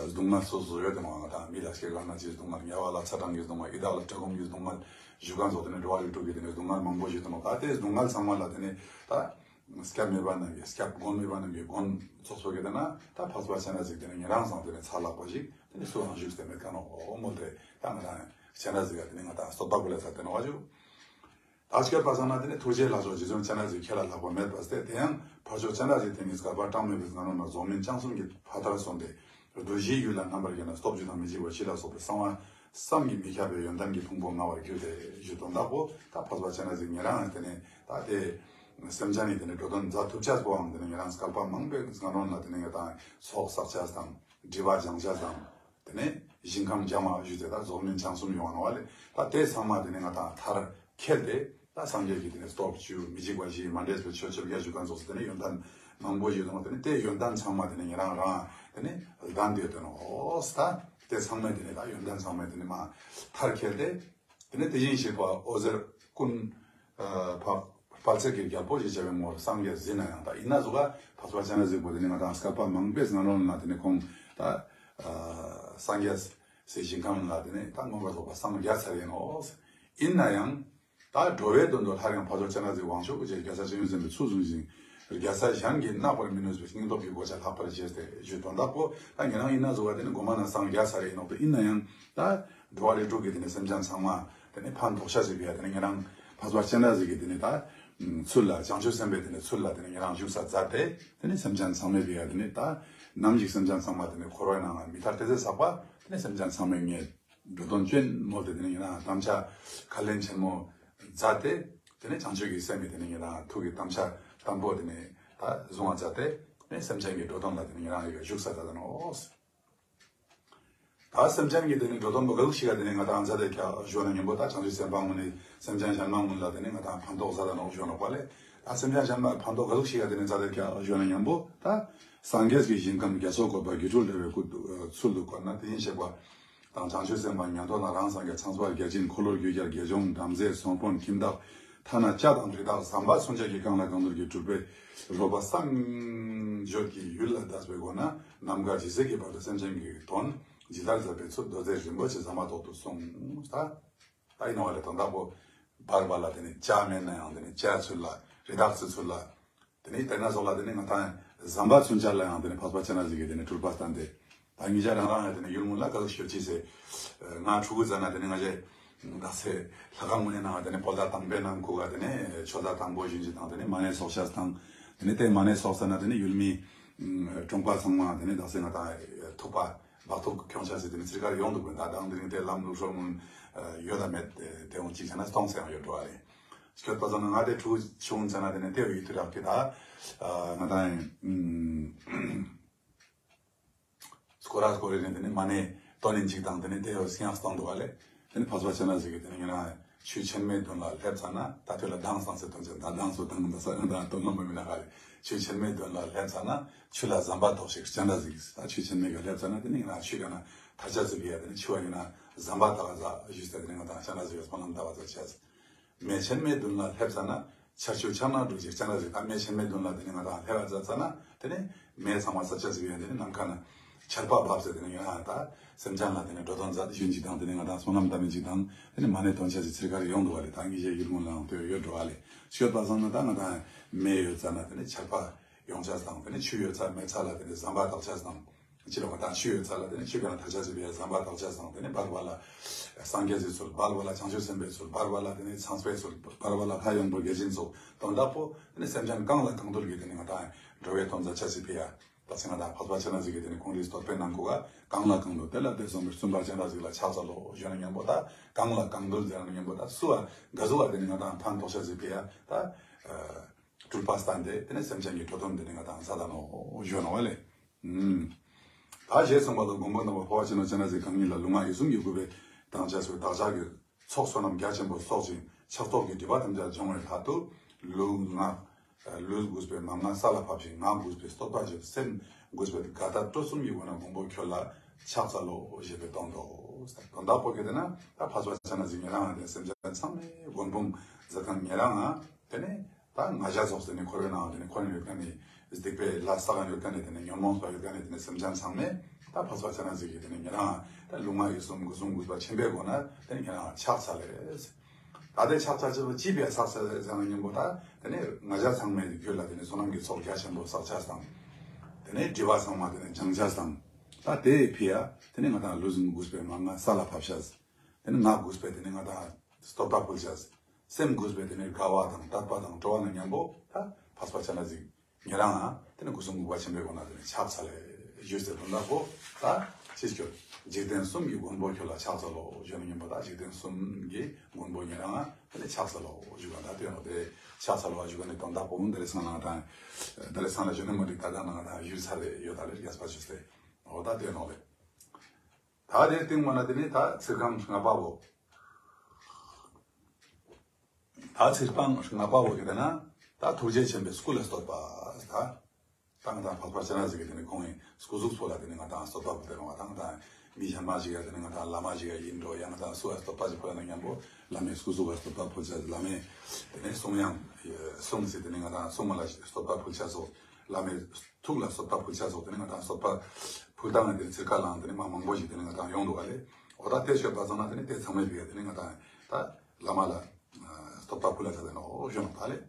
སྡུག་བསྔལ་སོ་སོ་ཡོད་དེ་མ་ང་དང་མི་ལ་སྐྱེ་རྒ་ན་འཆིའི་སྡུག་བསྔལ་དམྱལ་བ་ལ་ཚ་གྲང་གི་སྡུག་བསྔལ་ཡི་དྭགས་ལ་བཀྲེས་སྐོམ་གྱི་སྡུག་བསྔལ་ཞུ་ག་ཚོ་དེ་ནི་འགྲོ་བ་རིགས་དྲུག་གི་དེ་ནི་སྡུག་བསྔལ་མང་པོ་ཞིག་དེ་མ་ད་དེ་སྡུག་བསྔལ་ཚང་མ་ལ་དེ་ནི་ད། སྐྱབས་མེད་པ་རྣམས་ཀྱི་སྐྱབས། མགོན་མེད་པ་རྣམས་ཀྱི་མགོན་ཚོགས་པོ་གི་དེ་ན་ད་འཕགས་པ་སྤྱན་རས་གཟིགས་དེ་ནི་ཉེ་རང་སང་དེ་ནི་ཚ་ལག་པ་ཞིག་དེ་ནི་སུའང་བཞུགས་ཏེ་མེད་ཀ་ནོ་འོ་མོ་དེ་ད་ང་དང་སྤྱན་རས་གཟིགས་ཀ་དེ་ནི་ང་དང་བསྟོད་པ་ཀུ་ལེ་ཚ་དེ་ནི་བ་ཞུ། ད་སྐྱོད་པ་སང་ན་དེ་ནི་ཐུགས་རྗེ་ལྷ་མཆོག་རྗེ་བཙུན་སྤྱན་རས་གཟིགས་ཁྱེད་ལ་ལྷག་པ་མེད་པ་སྟེ། དེ་ཡང་འཕགས་མཆོག་སྤྱན་རས་གཟིགས་དེ་ཉིད་བསྐལ་པ་གྲངས་མེད་པའི་ནང་ན་རྫོགས་སྨིན་བྱང་སེམས་ཀྱི་ཕ་མཐར་སོན་ཏེ། འདུ་ཤེས་ཡུལ་ལ་རྣམ་པར་དགྱེས་ན། སྟོབས་བཅུ་དང་མི་འཇིགས་པ་ཕྱི་ལ་སོགས་པའི་གསང་བ་བསམ་གྱིས་མི་ཁྱབ་པའི་ཡོན་ཏན་གྱི་ཕུང་པོ་མངའ་བར་གྱུར་ཏེ་ཞུ་དོན་དག་པོ་ད་འཕགས་པ་སྤྱན་རས་གཟིགས་ཉེ་རང་དེ་ནས་ད་དེ་སེམས་ཅན་ནི་དེ་ནས་འགྲོ་དོན་མཛད་ཐུབ་ཅེས་པོའང་དེ་ནས་ཉེ་རང་བསྐལ་པ་མང་པོའི་སྔ་རོལ་ལ་དེ་ནས་ང་དང་ཚོགས་བསགས་ཅེས་དང་སྒྲིབ་པ་སྦྱང་ཅེས་དང་དེ་ནས་ཞིང་ཁམས་སྦྱང་བ་ཞུ་ཅེས་ད་རྫོགས་སྨིན་བྱང་གསུམ་ཡོང་བ་ནོ་བ་ལས་ད་དེ་ཚང་མ་དེ་ནས་ང་དང་མཐར་འཁྱེར་ཏེ། ད་སངས་རྒྱས་ཀྱི་དེ་ནས་སྟོབས་བཅུ་མི་འཇིགས་པ་བཞི་མ་འདྲེས་པའི་ཆོས་བཅོ་བརྒྱད་ཞུ་མཁན་སོགས་སུ་དེ་ནས་ཡོན་ཏན་མང་པོ་ཡོད་དང་དེ་ནས་དེ་ཡོན་ཏན་ཚང་མ་དེ་ནས་ཉེ་རང་རང་དེ་ནས་ལྡན་དེ་དོན་འོ་ད་དེ་ཚང་མ་དེ་ནས་ད་ཡོན་ཏན་ཚང་མ་དེ་ནས་མ་མཐར་འཁྱེར་ཏེ་དེ་ནས་དེ་བཞིན་གཤེགས་པ་འོད་ཟེར་ཀུན་དཔལ་རྩལ་གྱི་རྒྱལ་པོ་ཞེས་བྱ་བའི་ངོར་སངས་རྒྱས་ཟིན་ན་ཡང་ད་ཡིན་ན་ཟུག་ག་འཕགས་པ་སྤྱན་རས་གཟིགས་པོ་དེ་ནས་ང་དང་བསྐལ་པ་མང་པོའི་སྔ་རོལ་ན་དེ་ནས་ཁོང་ད་སངས་རྒྱས་སའི་ཞིང་ཁམས་ལ་དེ་ནས་ད་མངོན་པར་རྫོགས་པ་སངས་རྒྱས་ཚར་ཡིན་ནོ། ཡིན་ན་ཡང་། ད་འགྲོ་བའི་དོན་དུ་སླར་ཡང་འཕགས་པ་སྤྱན་རས་གཟིགས་དབང་ཕྱུག་ཅེས་རྒྱལ་སྲས་སྤྱི་བོའི་ཟིན་པའི་ཚུལ་བཟུང་ཞིང་། རྒྱལ་སྲས་གཞན་གྱིས་བརྣག་པར་མི་ནུས་པའི་སྙིང་སྟོབས་ཀྱི་གོ་ཆ་ལྷག་པར་བཞེས་ཏེ་ཞུ་དོན་དག་པོ་ད་ཉེ་རང་ཡིན་ན་ཟུག་ག་དེ་ནི་གོ་མ་ན་སངས་རྒྱས་ས་རེ་ཡིན་ནོ། དེ་ཡིན་ན་ཡང་ད་འགྲོ་བ་རིགས་དྲུག་གི་དེ་ནི་སེམས་ཅན་ཚང་མ་དེ་ནི་ཕན་ཐོགས་ཤ་ཟིག་པའི་དེ་ནི་ཉེ་རང་འཕགས་པ་སྤྱན་རས་གཟིགས་ཀྱི་དེ་ནི་ད་ཚུལ་ལ་བྱང་ཆུབ་སེམས་དཔའི་དེ་ནི་ཚུལ་ལ་དེ་ནི་ཉེ་རང་བཞུགས་ས་མཛད་དེ་དེ་ནི་སེམས་ཅན་ཚང་མའི་བི་ཡ་དེ་ནི་ད་ནམ་ཞིག་སེམས་ཅན་ཚང་མ་དེ་ནི་འཁོར་བའི་ནང་ལ་མི་ཐར་ཏེ་ཚེ་ཟག་པ་དེ་ནི་སེམས་ཅན་ཚང་མའི་ངེས། འགྲོ་དོན་ཅན་མོ་དེ་དེ་ནས་ཡིན་ན་དམ་བཅའ་ཁ་ལེན་ཆེན་མོ་མཛད་དེ། དེ་ནས་བྱང་ཆུབ་ཀྱི་སེམས་མི་དེ་ནས་ཡིན་ན་ཐུགས་ཀྱི་དམ་བཅའ་དམ་པོ་དེ་ནས་ད་བཟུང་བ་མཛད་དེ། དེ་ནས་སེམས་ཅན་གྱི་འགྲོ་དོན་ལ་དེ་ནས་ཡིན་ན་ཡོད་བཞུགས་ས་ད་ད་ནོ། ད་སེམས་ཅན་གྱི་དེ་ནས་འགྲོ་དོན་པོ་ག་ལུགས་ཤིག་ག་དེ་ནས་ང་དང་མཛད་དེ་ཀྱ་ཞོ་ན་ཉན་པོ་ད་བྱང་ཆུབ་སེམས་དཔའ་ངུ་ནས་སེམས་ཅན་གཞན་མ་ངུ་ལ་དེ་ནས་ང་དང་ཕན་ཐོགས་ས་ད་ནོ་ཞོ་ནོ་པ་ལས། ད་སེམས་ཅན་གཞན་མ་ཕན་ཐོགས་ག་ལུགས་ཤིག་ག་དེ་ནས་མཛད་དེ་ཀྱ་ཞོ་ན་ཉན་པོ་ད་སངས་རྒྱས་ཀྱི་ཞིང་ཁམས་རྒྱ་མཚོ་བཀོད་པ་སྒྱུ་འཕྲུལ་དྲ་བའི་སྐུ་ཚུལ་དུ་བཀོད་ན་དེ་བཞིན་གཤེགས་པ། དང་བྱང་ཆུབ་སེམས་དཔའ་ཉན་ཐོས་དང་རང་སངས་རྒྱས་ཚངས་པ་བརྒྱ་བྱིན་འཁོར་ལོ་རྒྱུད་རྒྱལ་དགེ་སྦྱོང་བྲམ་ཟེ་ཚོང་དཔོན་ཁྱིམ་བདག་ཐ་ན་བྱ་དང་རི་དྭགས་ཟམ་པ་མཚོན་ཆ་གི་རྐང་ལག་གང་འདུལ་གྱི་སྤྲུལ་པའི་རོལ་པ་གསང་སྦྱོར་གྱི་ཡུལ་ལ་བཏབ་པའི་སྒོ་ན་ནམ་མཁའ་ཇི་སྲིད་ཀྱི་བར་དུ་སེམས་ཅན་གྱི་དོན་ཇི་ལྟར་མཛད་པའི་ཚུལ་མདོ་རྩེ་རིན་པོ་ཆེ་ཟམ་པ་ཐོག་ཏུ་གསུངས། ད་ད་ཡིན་ནོ་བ་ལས་དོན་དག་པོ་བར་བར་ལ་དེ་ནས་བྱ་མེད་ན་ཡང་དེ་ནས་བྱ་ཚུལ་ལ་རི་དྭགས་ཚུལ་ཚུལ་ལ། དེ་ནས་དེ་ན་སོགས་ལ་དེ་ནས་ང་དང་ཟམ་པ་མཚོན་ཆ་ལ་ཡང་དེ་ནས་འཕགས་པ་སྤྱན་རས་གཟིགས་ཀྱི་དེ་ནས་སྤྲུལ་པ་བསྟན་ཏེ། ད་ཉིད་ཅག་རང་རང་ཡང་དེ་ནས་ཡུལ་དངོས་ལ་ག་ལ་ཤོད་ཅི་ཟེར། ང་ཕྲུ་གུ་ཙ་ན་དེ་ནས་ང་ཞེ་དག་སེ་ལྷ་ཁང་ངོས་ནས་ནང་དེ་ནས་བོད་ཟླ་དང་པོའི་ནང་ཁུག་ག་དེ་ནས་ཆོས་ཟླ་དང་པོ་བཞིན་གྱི་དང་དེ་ནས་མ་ཎི་གསོག་ཤ་དང་། དེ་ནས་དེ་མ་ཎི་གསོག་ས་ན་དེ་ནས་ཡུལ་མི་གྲོང་པ་ཚང་མ་དེ་ནས་དག་སེ་ང་དང་ཐུག་པ། བག་ཐུག་ཁྱོང་ཆ་ཟེར་དེ་ནི་ཚིར་ཁར་ཡོང་འདུག་པས། ད་དང་དེ་རིང་དེ་ལམ་ལུགས་སྲོལ་མུན་ཡོད་དམ་མེད་དེ་འོང་གཅིག་བྱས་ན་སྟོང་ཚེ་ཡང་ཡོད་འགྲོ་བ་རེད། སྐྱོད་པ་ཙམ་ན་ང་དེ་ཕྲུ་གུ་ཆུང་ཙ་ན་དེ་ནས་དེ་ཡིད་དུ་རག་གི་ད་ང་དང་སྐོར་ར་སྐོར་རེ་ནས་དེ་ནས་མ་ནས་ཏོ་ནས་གཅིག་དང་དེ་ནས་དེ་ཡོད་སྙིང་སྟོང་འདུག་བ་ལས། དེ་ནས་འཕགས་པ་སྤྱན་རས་གཟིགས་ཀྱིས་དེ་ནས་ངེད་རང་ཆོས་ཆེན་མོའི་མདུན་ལ་སླེབས་ཚར་ན་ད་དེ་ལ་མདང་སང་ཟེར་དོན་ཆེན་ད་མདང་སོ་དང་ད་ས་ཡང་ད་དོན་ལ་མ་མི་ན་ག་རེ། ཆོས་ཆེན་མོའི་མདུན་ལ་སླེབས་ཚར་ན་ཆོས་ལ་ཟམ་པ་ཐོགས་ཤིག་སྤྱན་རས་གཟིགས་ད་ཆོས་ཆེན་མོའི་ག་སླེབས་ཚར་ན་དེ་ནས་ངེད་རང་ཆོས་ག་ན་ཐར་ཆ་ཟིག་ཡ་དེ་ནས་ཆོས་བ་ཡིན་ན་ཟམ་པ་ཐག་ཟ་ཞུས་ཏེ་དེ་ནས་ང་དང་སྤྱན་རས་གཟིགས་སྨོན་ལམ་བཏབ་པ་ཚར་ཆ་ཟིག་མེ་ཆེན་མོའི་མདུན་ལ་སླེབས་ཚར་ན་ཆར་ཆུ་ཆར་ནག་འབྲུག་ཅིག་སྤྱན་རས་གཟིགས་ད་མེ་ཆེན་མོའི་མདུན་ལ་དེ་ནས་ང་དང་སླེབས་པ་མཛད་ཚར་ན་དེ་ནས་མེ་ཚང་མ་ས་ཆ་ཟིག་ཡོད་དེ་ནས་ནམ་མཁའ་ན་ཆར་པ་བབས་ཟེར་དེ་ནས་ཡོད་ན་ད་སེམས་ཅན་ལ་དེ་ནས་འགྲོ་དོན་མཛད་ཞུན་ཅིག་དང་དེ་ནས་ང་དང་བསོད་ནམས་བཏབ་མིན་ཅིག་དང་དེ་ནས་མ་ཎི་འདོན་ཆ་ཅིག་ཚིར་ཁར་ཡོང་འདུག་བ་ལས། ད་ངེད་ཅག་ཡུལ་དངོས་ལའང་དེ་ཡོད་འགྲོ་བ་ལས། ཤོད་པ་སང་ན་ད་ང་དང་མེ་ཡོད་ཚར་ན་དེ་ནས་ཆར་པ་ཡོང་ཆ་དང་དེ་ནས་ཆུ་ཡོད་ཚར་མེད་ཚར་ལ་དེ་ནས་ཟམ་པ་བཏགས་ཆ་དང་། ཕྱི་ལོགས་ད་ཆུ་ཡོད་ཚར་ལ་དེ་ནས་ཆུ་ག་ན་ཐག་ཆ་ཟིག་པའི་ཟམ་པ་བཏགས་ཆ་དང་དེ་ནས་བར་བར་ལ་སངས་རྒྱས་ཀྱི་ཚུལ་བར་བར་ལ་བྱང་ཆུབ་སེམས་དཔའི་ཚུལ་བར་བར་ལ་དེ་ནས་ཚངས་པའི་ཚུལ་བར་བར་ལ་ལྷ་ཡང་པོ་བརྒྱ་བྱིན་ཚུལ་དོན་དག་པོ་དེ་ནས་སེམས་ཅན་གང་ལ་གང་འདུལ་གྱི་དེ་ནས་ང་དང་འགྲོ་བའི་དོན་མཛད་ཆ་ཟིག་པའི་ཡ། ད་ཚེ་ང་དང་འཕགས་པ་སྤྱན་རས་གཟིགས་ཀྱི་དེ་ནས་ཁོང་རིགས་བསྟོད་པའི་ནང་ཁུག་ག་གང་ལ་གང་འདུལ་དེ་ལ་དེ་གསུངས་པའི་བཙུན་པ་སྤྱན་རས་གཟིགས་ལ་ཕྱག་འཚལ་ལོ་ཞུ་ན་མཉམ་པོ་ད་གང་ལ་གང་འདུལ་ཟེར་ན་མཉམ་པོ་ད་སུ་བ་ག་སུ་བ་དེ་ནས་ང་དང་ཕན་ཐོགས་ཆ་ཟིག་པའི་ཡ་ད། སྤྲུལ་པ་བསྟན་ཏེ་དེ་ནས་སེམས་ཅན་གྱི་འགྲོ་དོན་དེ་ནས་ང་དང་ས་ད་ནོ་ཞུ་ནོ་བ་ལས། ད་ཞེས་གསུངས་པ་ལ་མགོན་པོ་རྣམ་པ་འཕགས་པ་སྤྱི་ནོར་སྤྱན་རས་གཟིགས་གང་ཉིད་ལ་ལུས་ངག་ཡིད་གསུམ་གྱི་གུས་པས་དང་བཅས་སུ་བདག་ཅག་གི་ཚོགས་བསོད་ནམས་རྒྱ་ཆེན་པོ་གསོག་ཅིང་ཕྱག་རྟོགས་ཀྱི་སྒྲིབ་པ་ཐམས་ཅད་སྦྱོང་བའི་སླད་དུ་ལུས་ངག་ལུས་གུས་པས་མན་ངག་ས་ལ་ཕབ་ཅིང་ངག་གུས་པས་བསྟོད་པ་བརྗོད། སེམས་གུས་པས་དགའ་དད་སྤྲོ་གསུམ་གྱི་སྒོ་ནས་མགོན་པོ་ཁྱོད་ལ་ཕྱག་འཚལ་ལོ་ཞེས་པའི་དོན་ཏོ། དོན་དག་པོ་གལ་ཏེ་ན་ད་འཕགས་པ་སྤྱན་རས་གཟིགས་ཉེ་རང་དེ་སེམས་ཅན་ཚང་མའི་མགོན་དཔུང་མཛད་མཁན་ཉེ་རང་ང་དེ་ནས། ད་ང་རྒྱལ་ཚོགས་ཟེར་ནས་འཁོར་བའི་ནང་དེ་ནས་འཁོར་ནས་ཡོད་མཁན་ནི་སྡིག་པའི་ལས་བསགས་ཡོད་མཁན་ནི་དེ་ནས་ཉོན་མོངས་པ་ཡོད་མཁན་ནི་དེ་ནས་སེམས་ཅན་ཚང་མས་ད་འཕགས་པ་སྤྱན་རས་གཟིགས་ཀྱི་དེ་ནས་ཉེ་རང་ད་ལུས་ངག་ཡིད་གསུམ་གུས་གསུམ་གུས་པ་ཆེན་པོའི་སྒོ་ནས་དེ་ནས་ཉེ་རང་ཕྱག་འཚལ་ལེ། ད་དེ་ཕྱག་འཚལ་ཅི་ཅི་པའི་ཕྱག་འཚལ་ཟེར་ན་སྙིང་པོ་ད་དེ་ནས་ང་རྒྱལ་ཚང་མའི་རྒྱུད་ལ་དེ་ནས་བསོད་ནམས་ཀྱི་ཚོགས་རྒྱ་ཆེན་པོ་བསགས་ཆ་དང་། དེ་ནས་སྒྲིབ་པ་ཚང་མ་དེ་ནས་སྦྱང་ཆ་དང་། ད་དེ་ཕི་ཡ་དེ་ནས་ང་དང་ལུས་གུས་པའི་མན་ངག་ས་ལ་ཕབ་ཆ། དེ་ནས་ངག་གུས་པའི་དེ་ནས་ང་དང་བསྟོད་པ་ཕུལ་ཆ། སེམས་གུས་པའི་དེ་ནས་དགའ་བ་དང་དད་པ་དང་སྤྲོ་བ་ནང་མཉམ་པོ་ད་འཕགས་པ་སྤྱན་རས་གཟིགས་ཉེ་རང་ང་དེ་ནས་སྒོ་གསུམ་གུས་པ་ཆེན་པོའི་སྒོ་ནས་དེ་ནས་ཕྱག་འཚལ་ལེ། ཞུས་ཟེར་དོན་དག་པོ་ད་ཅི་ཞུ། འཇིག་རྟེན་གསུམ་གྱི་མགོན་པོ་ཁྱོད་ལ་ཕྱག་འཚལ་ལོ་ཞུ་ན་ཉན་པོ་ད་འཇིག་རྟེན་གསུམ་གྱི་མགོན་པོ་ཉན་རང་ང་དེ་ནས་ཕྱག་འཚལ་ལོ་ཞུ་བ་ད་དེ་ནོ་དེ་ཕྱག་འཚལ་ལོ་ཞུ་བ་ནི་དོན་དག་པོ་མུན་དེ་ལས་སང་ལ་དང་དེ་ལས་སང་ལ་ཞུ་ན་མ་འགྲིག་ད་ད་ནང་དང་ཡུལ་ས་རེ་ཡོད་ད་ལས་རྒྱས་པ་ཞུས་ཏེ་འོ་ད་དེ་ནོ་ལེ། ད་དེ་སྟེང་མ་ན་དེ་ནི་ད་ཚིག་རྐང་ལྔ་པ་བོ། ད་ཚིག་རྐང་ལྔ་པ་བོ་གི་དེ་ན་ད་ཐུགས་རྗེ་ཆེན་པོའི་སྐུ་ལ་བསྟོད་པ་ད། ད་ང་དང་འཕགས་པ་སྤྱན་རས་གཟིགས་ཀྱི་དེ་ནི་ཁོང་གི་སྐུ་གཟུགས་ཚོ་ལ་དེ་ནི་ང་དང་བསྟོད་པ་ཕུལ་ཏེ་རུང་བ་དང་ད་མི་གཞན་མ་ཞིག་ཡ་དེ་ནི་ང་དང་བླ་མ་ཞིག་ཡ་ཡིན་འགྲོ་ཡང་ང་དང་སུ་ཡ་བསྟོད་པ་ཞིག་ཕུལ་ན་མཉམ་པོ་བླ་མའི་སྐུ་གཟུགས་ལ་བསྟོད་པ་ཕུལ་ཚེ་བླ་མའི་དེ་ནི་གསུང་དབྱངས་གསུང་ཚེ་དེ་ནི་ང་དང་གསུང་མ་ལ་བསྟོད་པ་ཕུལ་ཆ་སོགས་བླ་མའི་ཐུགས་ལ་བསྟོད་པ་ཕུལ་ཆ་སོགས་དེ་ནི་ང་དང་བསྟོད་པ་ཕུལ་སྟངས་དེ་ནི་ཚིག་ཁ་ལའང་དེ་ནི་མ་མང་པོ་ཞིག་དེ་ནི་ང་དང་ཡོང་འདུག་ག་ལེ། འོ་ད་དེ་ཤོད་པ་ཙམ་ན་དེ་ནི་དེ་ཚང་མས་བི་ཡ་དེ་ནི་ང་དང་ད་བླ་མ་ལ་བསྟོད་པ་ཕུལ་ལ་ཆ་དེ་ནི་འོ་ཞུ་ནོ་ད་ལེ།